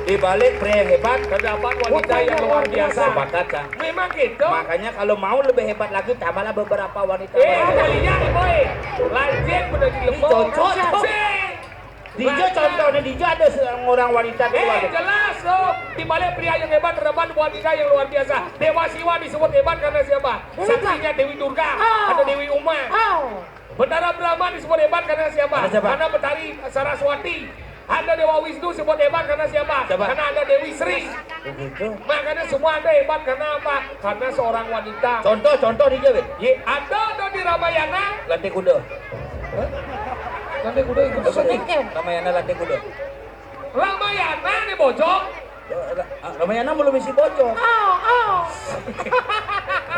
Di balik pria yang hebat terdapat wanita yang luar biasa. Sepakat, Cang. Memang gitu. Makanya kalau mau lebih hebat lagi, tambahlah beberapa wanita. Eh, kalinya, boy. Lanjut udah di lembong. Cocok. Dijo contohnya, Dijo ada seorang wanita di luar. Eh, jelas loh. Di balik pria yang hebat terdapat wanita yang luar biasa. Dewa Siwa disebut hebat karena siapa? Satrinya Dewi Durga atau Dewi Uma. Betara Brahma disebut hebat karena siapa? Karena siapa? Karena Betari Saraswati. Ada Dewa Wisnu disebut hebat karena siapa? Siapa? Karena ada Dewi Sri. Begitu. Makanya semua ada hebat karena apa? Karena seorang wanita. Contoh, contoh di Jawa. Ye, ada tuh di Ramayana. Lantai kuda. Hah? Lantai kuda ikut. Ramayana lantai kuda. Ramayana nih bojong. Ramayana belum isi bocor. Oh, oh.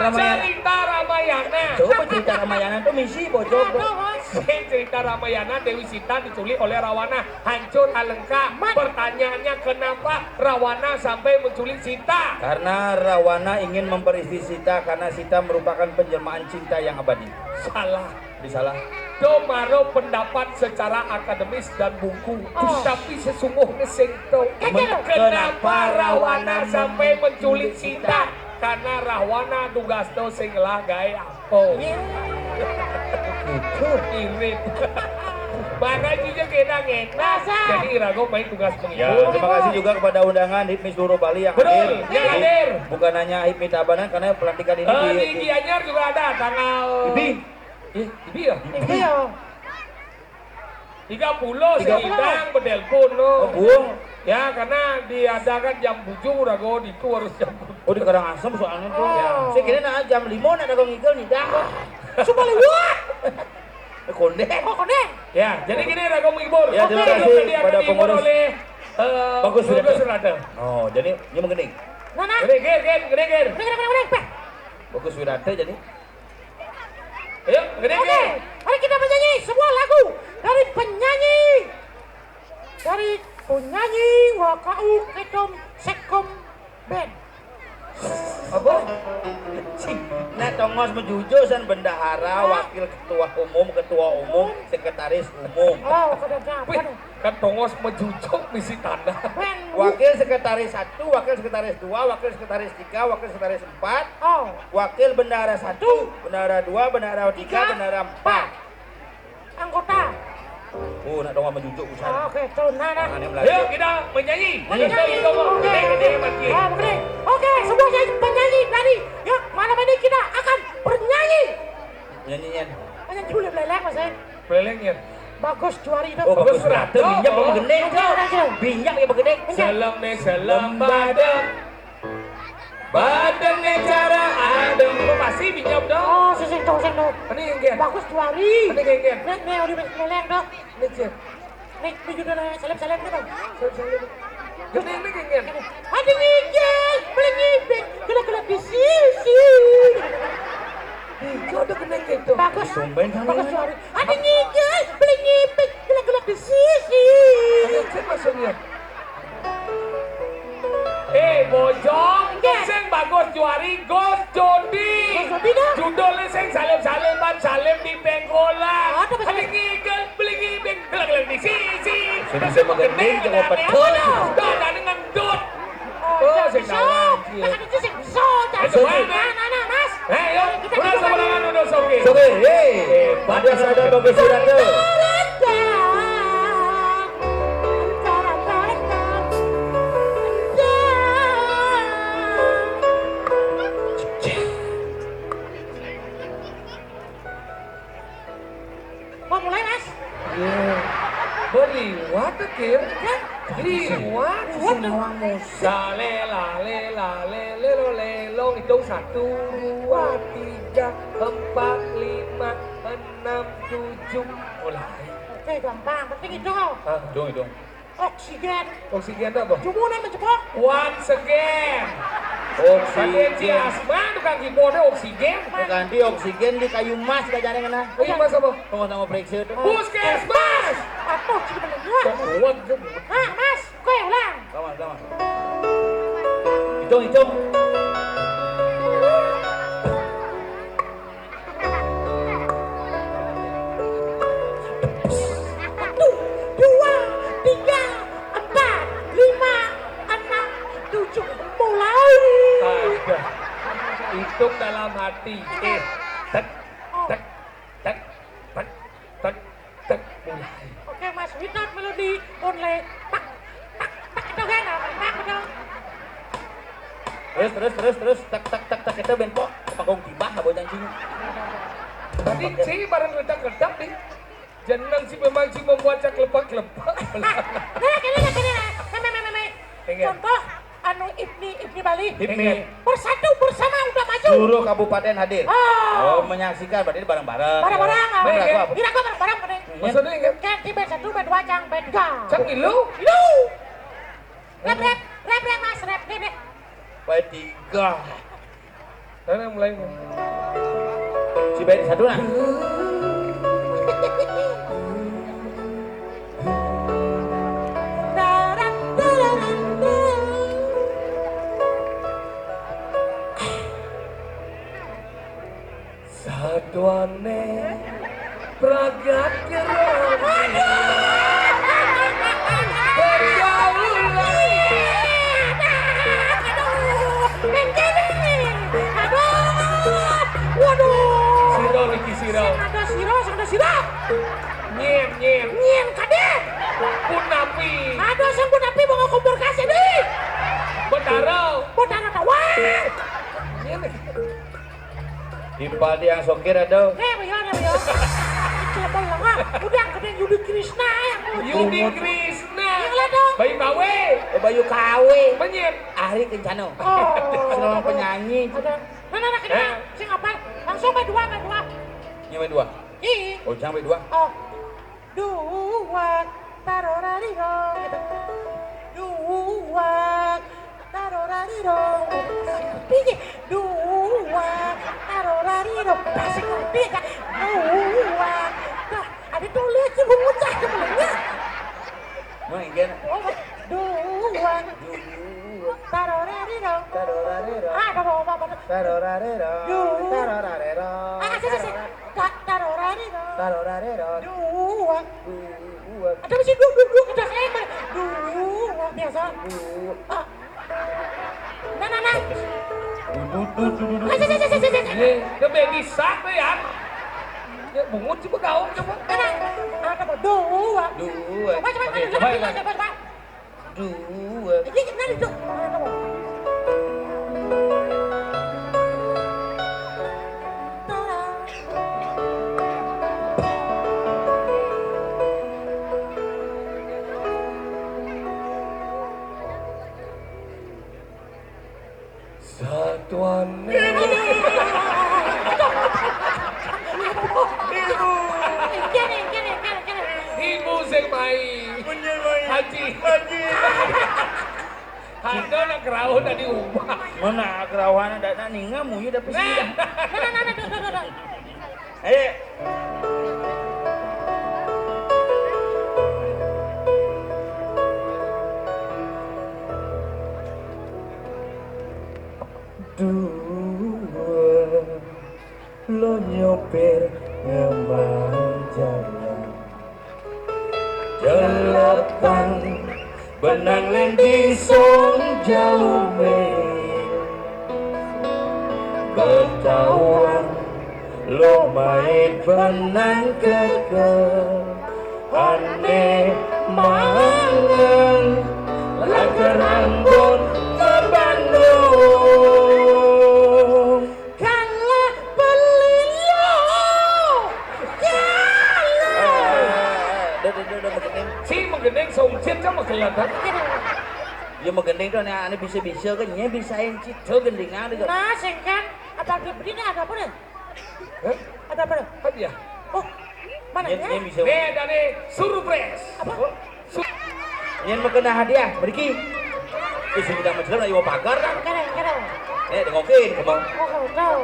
Ramayana. Cerita Ramayana. Coba cerita Ramayana tuh misi bocor. Aduh, cerita Ramayana, Dewi Sita diculik oleh Rawana. Hancur alengka. Pertanyaannya, kenapa Rawana sampai menculik Sita? Karena Rawana ingin memperistri Sita karena Sita merupakan penjelmaan cinta yang abadi. Salah. Disalah. To maro pendapat secara akademis dan buku. Oh. Tapi sesungguhnya sing to. Kenapa Rawana sampai menculik Sita? Karena Rawana tugas to sing lah gawe apa? Gitu. Irit. Makanya juga kita ngenak. Jadi irago main tugas menghibur. Ya, terima kasih juga kepada undangan Hipmi seluruh Bali yang hadir. Betul, yang hadir. Bukan hanya Hipmi Tabanan, karena pelantikan ini di Gianyar juga ada tanggal Ibi. Eh, Ibi ya? Iya. Tiga puluh. Tiga puluh. Sidang bedelpon lo. Oh, buang. Ya, karena diadakan jam tujuh, rago itu harus jam tujuh. Oh, di Karangasem soalnya tuh. Oh. Ya. Saya kira nak jam lima nak dagang igel nih, dah. Cuma lewat. Kondek. Oh, kondek. Ya, jadi gini, rago menghibur. Ya, terima kasih kepada pengurus. Oleh, eh, Bagus Wirata. Oh, jadi ini mengening. Nah, nah. Gini, gini, gini, gini. Gini, gini, gini, gini. Bagus Wirata jadi. Ayo, gede. Oke, mari kita menyanyi sebuah lagu dari penyanyi, dari penyanyi Wakaung Ketom Sekom Band. Apa? Cing, nah tongos mejujo san bendahara, wakil ketua umum, ketua umum, sekretaris umum. Oh, kada apa. Kan tongos mejujuk misi tanah. Wakil sekretaris satu, wakil sekretaris dua, wakil sekretaris tiga, wakil sekretaris empat, oh, wakil bendahara satu, bendahara dua, bendahara tiga, bendahara empat. Anggota. Oh, nak tongos mejujuk usaha. Oh, oke, tuh, nah, nah. Ayo, kita menyanyi. Menyanyi. Oke. Oke, semua penyanyi dari, yuk, malam ini kita akan bernyanyi. Nyanyian. Penyanyi boleh beleleng, Mas, ya? Peleleng ya? Bagus Juari itu. Oh, Bagus Bagus Wirata. Minyak apa begendeng? Minyak apa begendeng? Minyak. Selem nih, selem badeng. Badeng nih cara adem. Apa pasti minyak dong? Oh, sing to, sing to. Ini yang kian. Bagus Juari. Ini yang kian. Nih, nih, udah peleleng dong. Ini kian. Nih, ini juga nih, selem-selem gitu. Selem-selem. Ini, ini yang kian. Ada ngigel, beli ngibing, gelak-gelak di sisi. Ih, kau udah kena gitu. Bagus. Tumben sama Bagus ini. Juari. Ada ngigel, beli ngibing, gelak-gelak di sisi. Sing ya. Eh, bojong, sing bagus juari Gus Jodi. Gus Jodi dah. Judulnya sing salim-saliman, salim di pengkolan. Ada apa sih? Ada ngigel, beli ngibing, gelang-gelang di sisi. Sing bisa makan mie, jangan pedes. Dah, ada ngendut. Oh, sing lawan, iya. Nah, itu sing bisa, jangan. Itu mana? Nah, nah, nah, Mas. Eh, yo, kita udah sembarangan, udah soge. Soge, hei. Pada sadar, Bapak Sirata. Mau mulai, Mas? Iya. Beriwat, Kir. Ya. Beriwat. Beriwat, tuh. Nawang Musa. Lale, lale, lale, lelo, lelo. Hitung satu, dua, tiga, empat, lima, enam, tujuh. Mulai. Oke, gampang. Penting hitung, oh. Hah? Hitung, hitung. Oksigen. Oksigen apa? Jumunan mencepok. Once again. Oksigen. Tadi si Asma tukang keyboardnya oksigen. Ganti oksigen di kayu emas, gak jadi kena. Oh, iya, Mas, apa? Tunggu, tunggu, periksa itu. Puskesmas. Apa? Cuma bener. Kuat, kuat. Hah, Mas? Kue ulang. Kawan, kawan. Hitung, hitung. Satu, dua, tiga, empat, lima, enam, tujuh. Mulai. Ada. Hitung dalam hati. Eh, tek, tek, tek, tek, tek, tek, mulai. Oke, Mas, without melody only. Tak, tak, tak, itu kan, tak, tak, itu. Terus, terus, terus, terus. Tak, tak, tak, tak, itu ben pok. Panggung tiba, abo janjinya. Tadi si bareng ledak-ledak nih. Jeneng si memang si membuat cak lepak-lepak. Nah, kene, kene, kene. Meme, meme, meme. Ingat. Contoh, anu, IPMI, IPMI Bali. IPMI. Bersatu bersama udah maju. Seluruh kabupaten hadir. Oh. Oh, menyaksikan, berarti bareng-bareng. Bareng-bareng, ah. Bareng-bareng. Bareng-bareng, kene. Maksudnya, ingat. Kan di band satu, band dua, cang band tiga. Cang ilu? Ilu. Rap, rap, rap, rap, Mas, rap, rap, rap. Band tiga. Mana mulai? Si band satu lah. Satuane pragat kero. Pergaulan. Aduh, yang kene. Aduh, waduh. Siro, Ricky Siro. Sing ada siro, sing ada siro. Nyen, nyen. Nyen, kade. Punapi. Aduh, sing punapi, bawa kompor kasih, deh. Betara. Betara tawar. Nyen. Timpal tiang sokir ada. Eh, beyo, ada beyo. Coba lah, ah. Udah gede Yudi Krishna yang Yudi Krishna. Yang lah dong. Bayu Kawe. Oh, Bayu Kawe. Menyet. Ari Kencana. Oh. Seorang penyanyi. Ada. Nah, nah, nah, kena. Hah? Sing apa? Langsung main dua, main dua. Ini main dua. Ih. Oh, jangan main dua. Oh. Dua, tarorariro, gitu. Dua, tarorariro. Tinggi. Dua, tarorariro. Masih ngerti, Kak? Dua. Nah, ada tulis sih, bungut cah sebenarnya. Mau ingin? Oh, dua. Dua. Tarorariro. Tarorariro. Ah, ada apa-apa. Tarorariro. Dua. Tarorariro. Ah, sih, sih, sih. Tarorariro. Tarorariro. Dua. Dua. Ada masih dua, dua, dua, kita kayak dua, biasa. Dua. Ah. Nah, nah, nah. Dua, dua, dua, dua, dua. Ah, sih, sih, sih, sih, sih. Ini, ini baby shark tuh ya. Ya, bungut coba gaul coba. Nah, nah. Ah, coba dua. Dua. Coba, coba, oke, coba, coba, coba, coba, coba. Dua. Iki kan itu. Satuan. Ibu. Ibu. Kene, kene, kene, kene. Ibu sing mai. Bener, mai. Haji. Haji. Ada nak kerauh tadi ubah. Mana kerauhan ada nak ninga muyu dah pasti dah. Nah, nah, nah, nah, nah, nah, nah. Eh. Delapan benang lendisong jaume, betahuan lo mai benang keke, ane mangan lagerang bon ke Bandung. Kalah beliau. Kalah. Udah, udah, udah, udah, magening. Si magening, saumcit sama kelihatan. Ya magening tuh, ane, ane bisa-bisa kan, nya bisain cit. Tuh gendingan tuh. Nah, sengkan, apa dia berdiri, ada apa deh? Hah? Ada apa deh? Apa dia? Oh, mana ya? Nya bisa. Nih, ada nih, surprise. Apa? Oh. Yen mah kena hadiah, mriki. Ih, sing udah menjelang ayo pagar kan. Kadang, kadang. Eh, dengokin, kemang. Oh, tahu.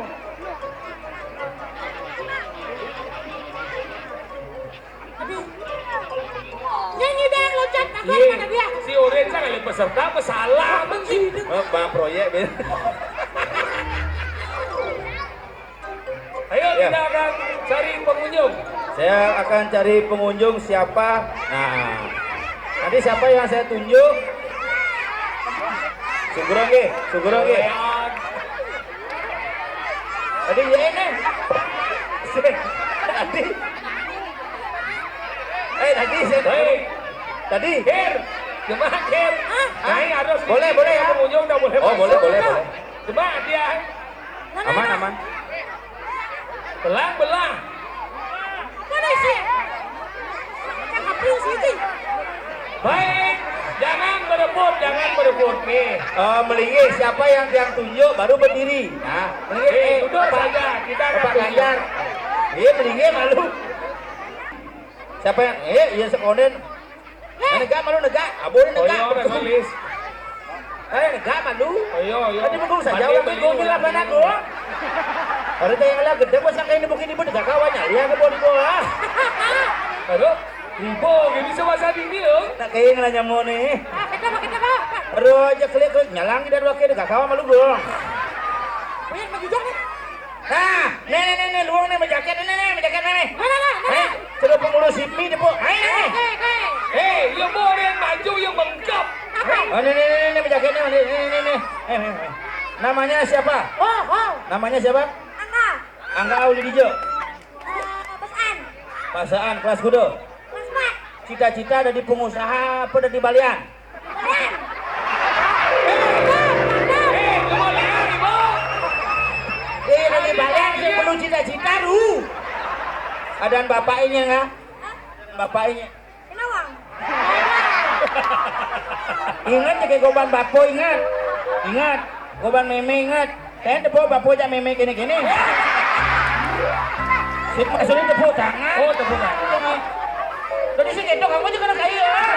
Aduh. Nyanyi deh, loncat, aku. Iya, mana dia? Si Oren kan ada peserta, apa salah, apa sih? Eh, Bang Proyek, Ben. Ayo, ya, kita akan cari pengunjung. Saya akan cari pengunjung siapa. Nah, nanti siapa yang saya tunjuk? Sugro nggih, Sugro nggih. Tadi ya ini. Tadi. Eh, tadi saya. Hei. Tadi. Kir. Cuma Kir. Hah? Nah, harus. Boleh, boleh ya. Pengunjung udah boleh. Oh, masuk. Boleh, boleh, boleh. Cuma dia. Aman, aman. Belang, belang. Mana sih? Cakap lu sih. Baik, jangan berebut, jangan berebut nih. Eh, melingih, siapa yang, yang tunjuk baru berdiri. Nah, melingih, eh, eh, duduk saja, kita akan tunjuk. Bapak Ganjar. Iya, melingih malu. Siapa yang, eh, iya sekonen. Nah, negak malu negak. Aboné negak. Oh, iya, udah tulis. Eh, negak malu. Oh, iya, iya. Tadi mengko saja. Mandi orang mengko beli nyelap ulang anak dulu. Gong. Hari teh yang lah gedé, bos, yang kayak ini mungkin ibu negak kawan, ya, lihat ke bodi gua. Aduh, ibu, gini bisa bahasa dini, loh. Tak kayak ngelah nyamuk nih. Ah, kita apa, kita apa? Aduh, aja klik, klik, nyalang kita dua kali negak kawan malu, gong. Banyak maju dong, nih. Nah, nih, nih, nih, nih, luang nih, mejaket nih, nih, nih, mejaket nih, nih. Mana, mana, mana? Eh, sudah pengurus HIPMI, tepuk. Ayo, nih. Hei, hei, hei. Hei, yang boleh maju, yang bengkak. Apa? Oh, nih, nih, nih, nih, mejaketnya, nih, nih, nih, nih. Eh, eh, eh. Namanya siapa? Oh, oh. Namanya siapa? Angga. Angga Aulidijo. Eh, Pasaan. Pasaan, kelas kudo? Kelas empat. Cita-cita dari pengusaha apa dari balian? Eh, dari balian sih perlu cita-cita lu. Adaan bapaknya nggak? Bapaknya. Kenawang. Ingat ya, kayak goban bapo, ingat. Ingat. Goban meme, ingat. Kan tepuk bapo jak meme kene-kene. Sip, maksudnya tepuk tangan. Oh, tepuk tangan. Tadi sih ketok, aku juga kena kayu, ah.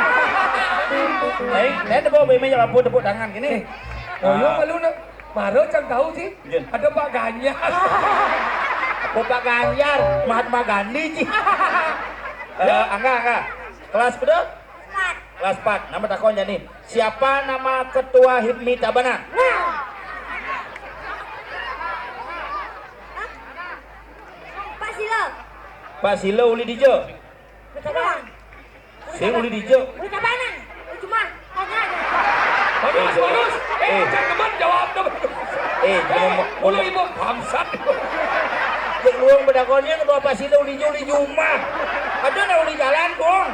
Baik, saya tepuk meme jak bapo, tepuk tangan gini. Oh, iya, ah. Malu nak. Maro cang tahu sih. Iya. Ada Pak Ganjar. Apa Pak Ganjar? Mahatma Gandhi sih. Eh, Angga, Angga. Kelas berapa? Empat. Kelas empat. Nama takon jadi. Siapa nama ketua HIPMI Tabanan? Nah. Pak Silo. Pak Silo Ulidijo. Betul doang. Sing Ulidijo. Udah Tabanan. Cuma tanya aja. Bagus, eh, bagus. Eh, eh. Jangan teman jawab tuh. Eh, eh, mau, mau, udah ibu bangsat. Cek luang bedakonnya ke Bapak Silo Ulijo, Ulijo mah. Ada nak uli jalan, Bung.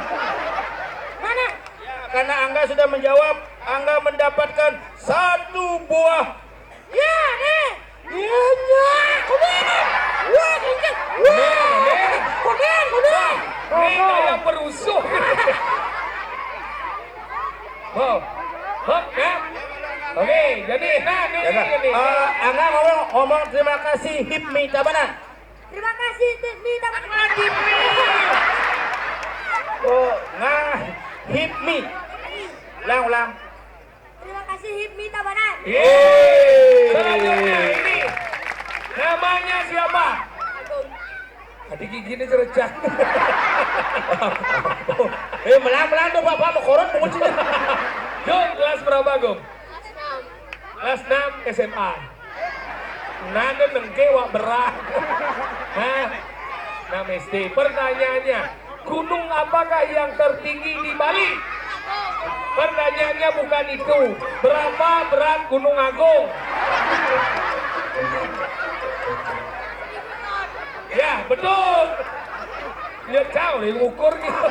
Mana? Ya, karena Angga sudah menjawab, Angga mendapatkan satu buah. Ya, nih. Iya, iya. Kuning. Wah, kuning. Wah. Kuning, kuning. Ini kayak perusuh. Wow. Hop, ya. Oke, jadi, nah, ini, ya, ini, ini. Eh, Angga ngomong, ngomong terima kasih HIPMI Tabanan. Terima kasih, HIPMI Tabanan. Apa HIPMI? Oh, nah, HIPMI. Ulang, ulang. Terima kasih, HIPMI Tabanan. Yeay. Selanjutnya ini. Namanya siapa? Agung. Adik gigi ini cerecah. Eh, melang-melang tuh, Bapak, mau koron, mau kucing. Jom, kelas berapa, Gom? Kelas enam. Kelas enam SMA. Nanda nengke wak berat. Hah? Enam SD. Pertanyaannya, Gunung apakah yang tertinggi di Bali? Pertanyaannya bukan itu. Berapa berat Gunung Agung? Ya, betul. Ya, jauh yang ngukur gitu.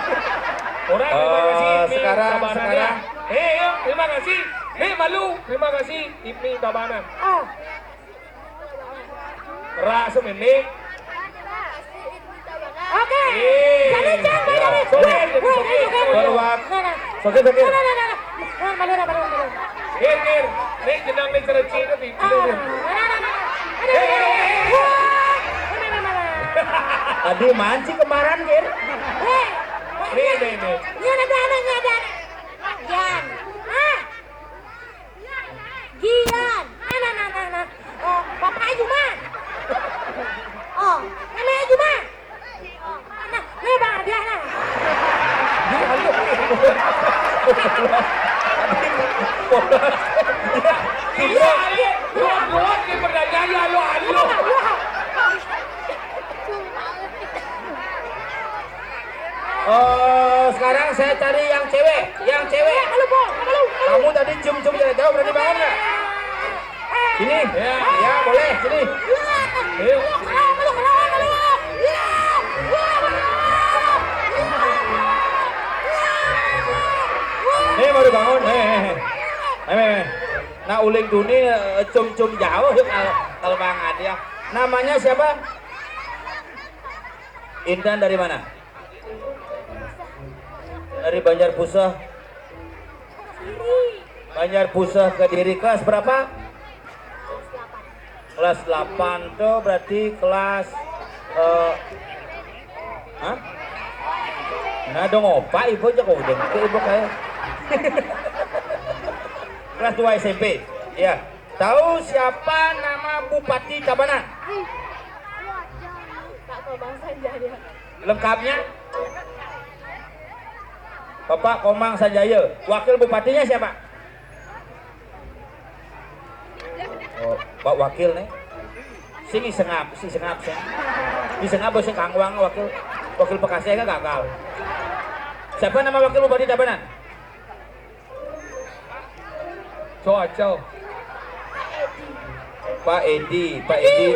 Orang, terima kasih. Eh, sekarang, sekarang. Eh, yuk, terima kasih. Nih, malu. Terima kasih, Ibni Tabanan. Ah. Rasa ini. Oke. Jadi, jangan, jangan. Weh, weh, weh, weh. Oke, oke. Nah, nah. Nah, nah, nah, nah. Nah, malu, nah, malu, malu. Kir, kir. Nih, jenang nih, cereci itu di. Ah, nah, nah, nah, nah. Aduh, aduh, aduh. Wah. Nah, nah, nah, nah. Tadi mancing kemarin, Kir. Weh. Nih, nih, nih. Ini ada anak, ini ada anak. Jan. Ah. Gian. Nah, nah, nah, nah, nah. Oh, bapaknya Juma. Oh, namanya Juma. Oh, nah, nih Bang Adiah, nah. Iya, iya. Ruwet-ruwet di pertanyaan, ya, lo, lo. Eh, sekarang saya cari yang cewek, yang cewek. Iya, malu, Bang, malu, malu. Kamu tadi cium-cium jarak jauh, berani bangun nggak? Sini. Ya. Ya, boleh, sini. Iya. Ayo. Malu, malu, malu, malu. Iya. Wah, malu. Nih, baru bangun. Nih, nih, nih. Nih, nih, nih. Nah, uling duni, eh, cium-cium jauh, kalau, kalau Bang Adiah. Namanya siapa? Intan dari mana? Dari Banjar Puseh. Banjar Puseh, Kediri. Kelas berapa? Kelas delapan tuh berarti kelas, eh, hah? Nah, dong, opa, ibu aja kok udah ke ibu kayak. Kelas dua S M P. Ya. Tahu siapa nama Bupati Tabanan? Pak Komang Sanjaya. Lengkapnya? Bapak Komang Sanjaya. Wakil bupatinya siapa? Oh, Pak Wakil nih. Sing sengap, sing sengap, sing. Di sengap, sing kangwang wakil, wakil Bekasi kan gagal. Siapa nama wakil bupati Tabanan? Cocok. Pak Edi, Pak Edi.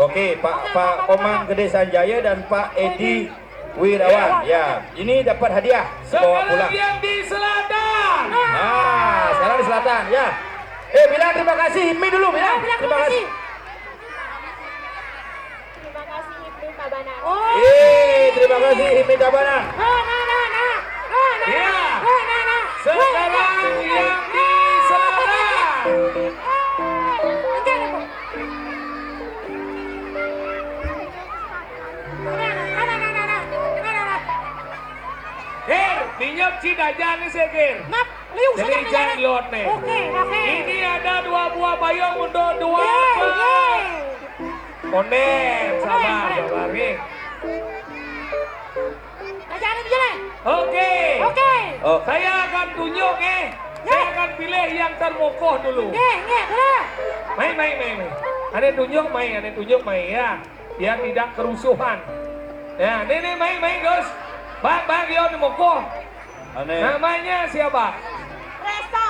Oke, Pak, Pak Komang Gede Sanjaya dan Pak Edi Wirawan. Ya, ini dapat hadiah. Bawa pulang. Sekarang yang di selatan. Nah, sekarang di selatan, ya. Eh, bilang terima kasih, Hipmi dulu, bilang. Terima kasih. Terima kasih, Hipmi Tabanan. Oh. Eh, terima kasih, Hipmi Tabanan. Nah, nah, nah, nah. Nah, nah, nah. Iya. Nah, nah, nah. Sekarang yang di selatan. Eh, enggak, enggak. Nah, nah, nah, nah, nah. Nah, nah, nah. Kir, minyep ci dajan nih sih, Kir. Map, liu jadi saja jangan nih. Lot nih. Oke, oke. Ini ada dua buah payung untuk dua. Yeay, apa? Yeay. Onen, sabar, sabar, nih. Aja ada jalan. Oke. Oke. Oh. Saya akan tunjuk, eh. Ya. Saya akan pilih yang termokoh dulu. Nggih, nggih, boleh. Mai, mai, mai, mai. Ada tunjuk, mai, ada tunjuk, mai, ya. Biar tidak kerusuhan. Ya, nih, nih, mai, mai, Gus. Bang, bang, dia mokoh. Aneh. Namanya siapa? Resta.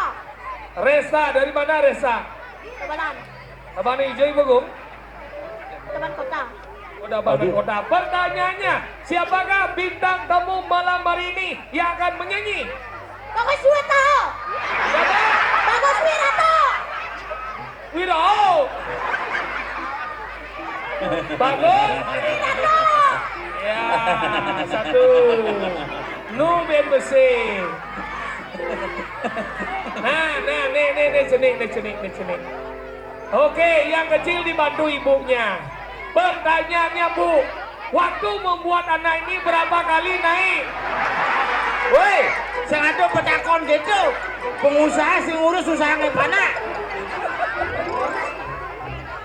Resta, dari mana Resta? Tabanan. Tabanan Ijo, Ibu Gung? Tabanan Kota. Kota Bandung. Aduh. Kota. Pertanyaannya, siapakah bintang tamu malam hari ini yang akan menyanyi? Bagus Wirato. Siapa? Bagus Wirato. Wirato. Bagus. Wirato. Ya, satu. Nu ben besi. Nah, nah, nih, nih, nih, cenik, nih, cenik, nih, cenik. Oke, yang kecil dibantu ibunya. Pertanyaannya, Bu, waktu membuat anak ini berapa kali naik? Woi, sing ada petakon gitu. Pengusaha sing ngurus usaha ngepanak.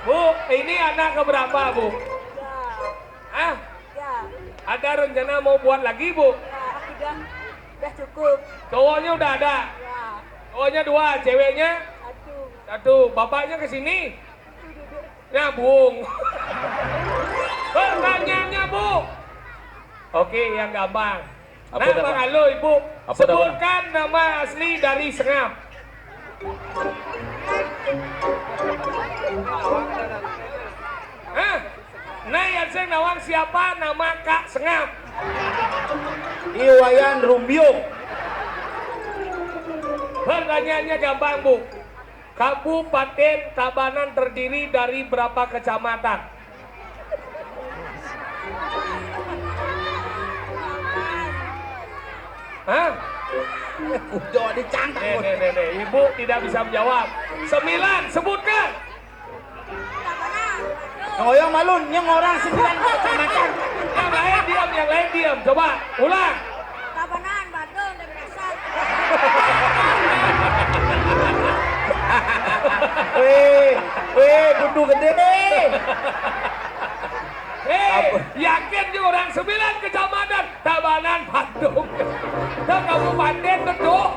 Bu, ini anak keberapa, Bu? Tiga. Hah? Tiga. Ada rencana mau buat lagi, Bu? Ya, udah, udah cukup. Cowoknya udah ada? Ya. Cowoknya dua, ceweknya? Satu. Satu. Bapaknya ke sini? Nyambung. Pertanyaannya, Bu. Oke, yang gampang. Apa nah, nama? Bang Alo, Ibu, apa sebutkan nama? Nama asli dari Sengap. Hah? Nah, yang saya nawang siapa nama Kak Sengap? Iwayan Rumbio. Pertanyaannya gampang, Bu. Kabupaten Tabanan terdiri dari berapa kecamatan? Hah? Udah dicangkang. Nih, nih, nih, nih. Ibu tidak bisa menjawab. Sembilan, sebutkan. Ngoyong malun, nyong orang sembilan kecamatan. Yang lain diam, yang lain diam. Coba, ulang. Tabanan, Badung, dan Kasar. Weh, weh, buntu gede. Hei, yakin nih orang sembilan kecamatan. Tabanan, Badung. Dan kabupaten tuh.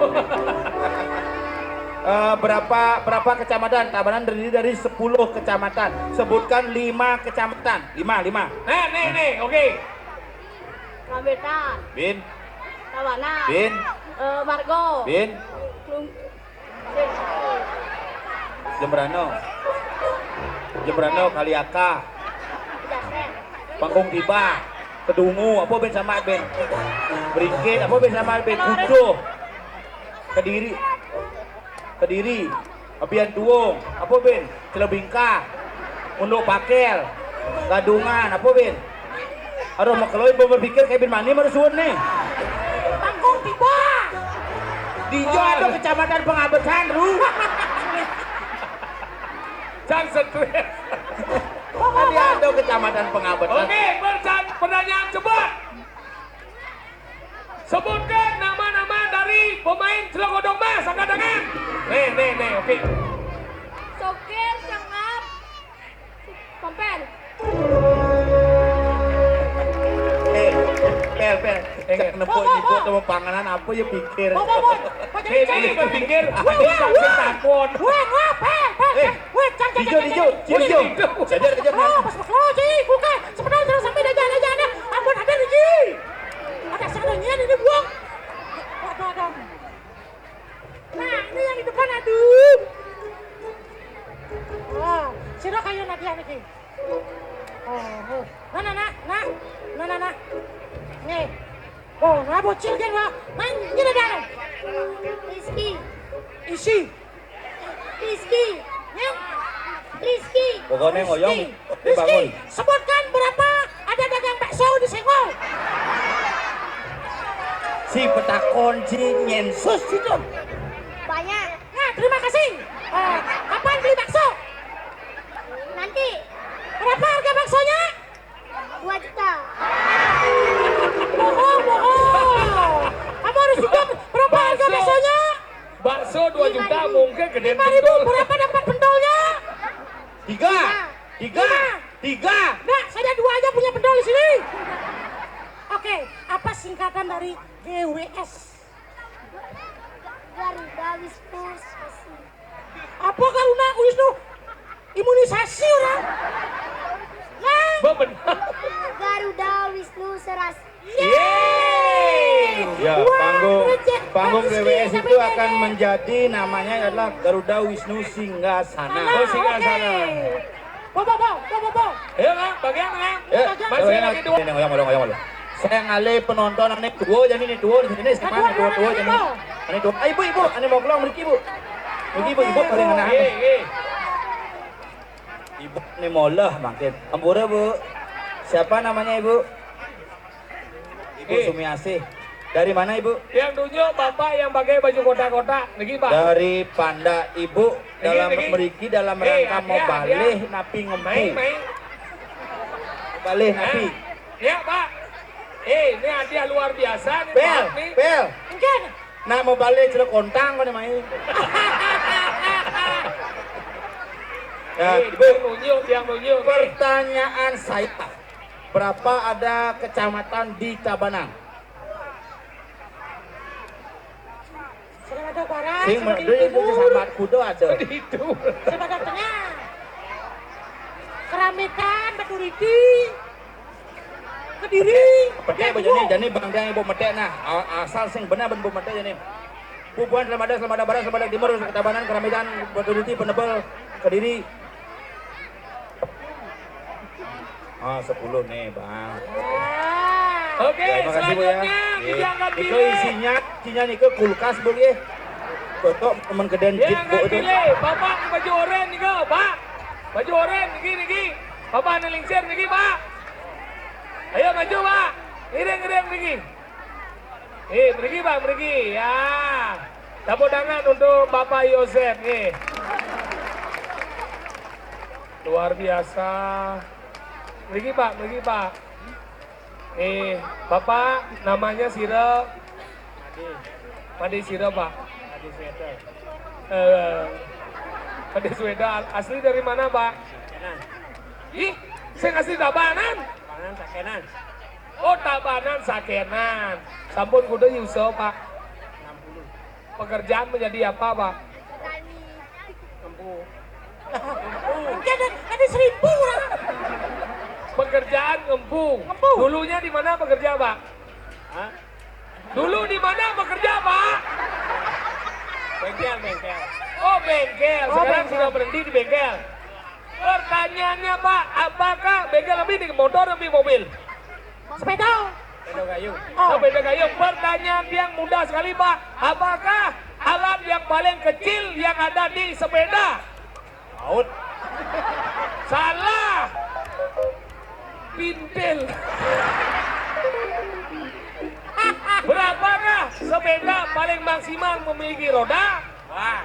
Eh, berapa berapa kecamatan? Tabanan terdiri dari sepuluh kecamatan. Sebutkan lima kecamatan. Lima, lima. Nah, nih, nih, oke. Rambetan. Bin. Tabanan. Bin. Eh, Margo. Bin. Jembrano. Jembrano, Kaliaka. Panggung Tiba. Kedungu, apa bin sama bin? Beringkit, apa bin sama bin? Kudo. Kediri. Kediri. Abian Duong, apa bin? Celebingka. Unduk Pakel. Gadungan, apa bin? Aduh, mau keluar berpikir kayak bin mani harus suun nih. Panggung Tiba. Di Jo ada kecamatan Pengabetan, Ru. Jangan stres. Tadi ada kecamatan Pengabetan. Oke, pertanyaan cepat. Sebutkan nama-nama dari pemain Celok Odong Mas, angkat tangan. Nih, nih, nih, oke. Sokir, Sengap, Kompen. Eh, pel, pel. Cak nepuk ibu sama panganan apa ya pikir. Bo, bo, bo. Ini berpikir, wah, wah, wah. Takut. Wah, wah, pel, pel. Eh, wah, cang, cang, hijau, cang, hijau, cang. Hijau, hijau. Sadar aja. Oh, pas maklo, Ji, bukan. Sebenarnya jangan sampai dah, jangan, jangan. Ampun, ada lagi. Ada sebenarnya ini buang. Waduh, ada. Nah, ini yang di depan, aduh. Wah, sira kayu Nadia niki. Oh, oh. Nah, nah, nah, nah. Nah, nah, nah. Nih. Oh, nah bocil kan, wah. Nah, ini ada. Rizky. Isi. Rizky. Ya. Rizky. Pokoknya ngoyong. Rizky. Dibangun. Sebutkan berapa ada dagang bakso di Senggol. Si petakon, si nyensus itu. Banyak. Nah, terima kasih. Eh, kapan beli bakso? Nanti. Berapa harga baksonya? Dua juta. Bohong, bohong. Kamu harus jujur. Berapa harga baksonya? Bakso dua juta, mungkin gede. Lima ribu, pentol. Berapa dapat pentolnya? Tiga. Tiga. Tiga. Tiga. Nah, saya dua aja punya pentol di sini. Oke, apa singkatan dari G W S? Garuda Wisnu Sasi. Apa Garuda Wisnu? Imunisasi orang. Nah. Bener. Garuda Wisnu Serasi. Yeay. Ya, panggung, panggung G W S itu akan menjadi namanya adalah Garuda Wisnu Singgasana. Oh, Singgasana. Bo, bo, bo, bo, bo, bo. Ayo, Kak, bagian, Kak. Ya, masih lagi dua. Ini, yang, yang, yang, yang. Saya ngalih penonton, ane dua, jadi ini dua, di sini sekarang dua, dua, jadi ini. Ane dua. Ah, ibu, ibu, ane mau pulang, mriki, ibu. Mriki, ibu, ibu paling enak. Iya, iya. Ibu ini molah makin. Ampura, Bu. Siapa namanya, Ibu? Ibu Sumiasih. Dari mana, Ibu? Yang tunjuk bapak yang pakai baju kotak-kotak, niki, Pak. Dari Panda, Ibu. Dalam mriki, dalam rangka mau balih napi ngempu. Main, main. Balih napi. Ya, Pak. Eh, ini hadiah luar biasa nih, Pak, nih. Pel, pel. Enggak. Nak mau balih celok kontang kau nih, main. Ya, Ibu. Yang tunjuk, yang tunjuk. Pertanyaan saya, berapa ada kecamatan di Tabanan? Sudah ada barang. Sing merdu itu sambat kuda ada. Itu. Sudah ada tengah. Keramitan, Batu Riti. Kediri. Petek bejani, jani bang dia yang bau metek nah. A-, asal sing benar ben bau metek jani. Pupuan selamat datang, selamat datang, selamat datang timur, Tabanan, Keramitan, Batu Duti, Penebel, Kediri. Ah, sepuluh nih, Bang. Oke, Ya, makasih, Bu, ya. selanjutnya Iya. diangkat Itu pilih. Isinya, isinya nih ke kulkas, Bu, ya. Cocok temen gedean Dia jit, Bu, angkat itu. pilih, Bapak baju oren nih, Pak. Baju oren niki niki. Bapak nih lingsir niki, Pak. Ayo maju, Pak. Ngiring ngiring niki. Eh, pergi, Pak, pergi. Ya. Tepuk tangan untuk Bapak Yosef nih. Luar biasa. Pergi, Pak, pergi, Pak. Eh, Bapak namanya Sira. Made Sira, Pak. Eh, Made Sweda. Asli dari mana, Pak? Ih, saya asli Tabanan. Oh, Tabanan Sakenan. Sampun kuda yuso, Pak. Pekerjaan menjadi apa, Pak? Mungkin ada, ada seribu lah. Pekerjaan ngempu. Ngempu. Dulunya di mana bekerja, Pak? Dulu di mana bekerja, Pak? Bengkel, bengkel. Oh, bengkel. Oh, Sekarang bengkel. Sudah berhenti di bengkel. Pertanyaannya, Pak, apakah bengkel lebih di motor lebih mobil? Sepeda. Pedok kayu. Oh. Sepeda kayu. Pertanyaan yang mudah sekali, Pak. Apakah alat yang paling kecil yang ada di sepeda? Laut. Salah. Pintil. Berapakah sepeda paling maksimal memiliki roda? Wah.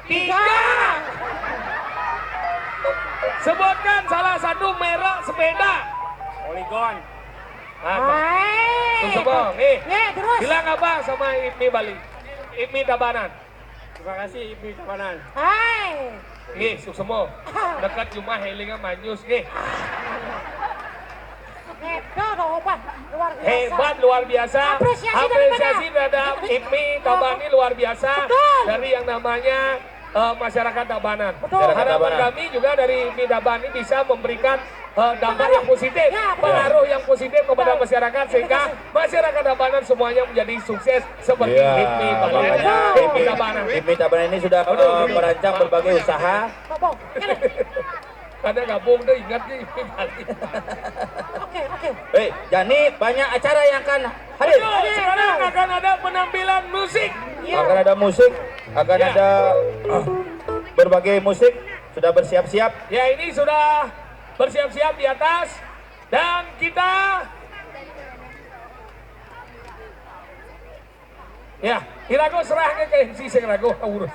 Tiga. Sebutkan salah satu merek sepeda. Polygon. Nah, Hai. Suksema. Nih. Ya, terus. Bilang apa sama Ipmi Bali? Ipmi Tabanan. Terima kasih Ibu Tabanan. Hai. Nih, suksema. Dekat rumah helingan manyus nih. Hebat, Opa. Luar biasa. Hebat, luar biasa. Apresiasi dari Apresiasi mana? terhadap Ipmi Tabanan ini luar biasa. Betul. Dari yang namanya eh, masyarakat Tabanan. Betul. Masyarakat Harapan Tabanan. Kami juga dari Ipmi Tabanan ini bisa memberikan eh, dampak Pengaruh. Yang positif, Ya, betul. Pengaruh yang positif kepada Betul. Masyarakat sehingga Terima kasih. Masyarakat Tabanan semuanya menjadi sukses seperti Iya, Ipmi Bali. makanya Ipmi Ipmi, Tabanan. Ipmi Tabanan ini sudah Aduh, eh, Ipmi. merancang berbagai usaha. Bobo. Ini. Ada gabung deh, ingat nih Ipmi Bali. Oke, oke. Eh, jani banyak acara yang akan hadir. Betul, sekarang akan ada penampilan musik. Iya. Akan ada musik, akan Ya. ada eh, berbagai musik sudah bersiap-siap. Ya, ini sudah bersiap-siap di atas dan kita ya, irago serahke ke M C sing rago urus.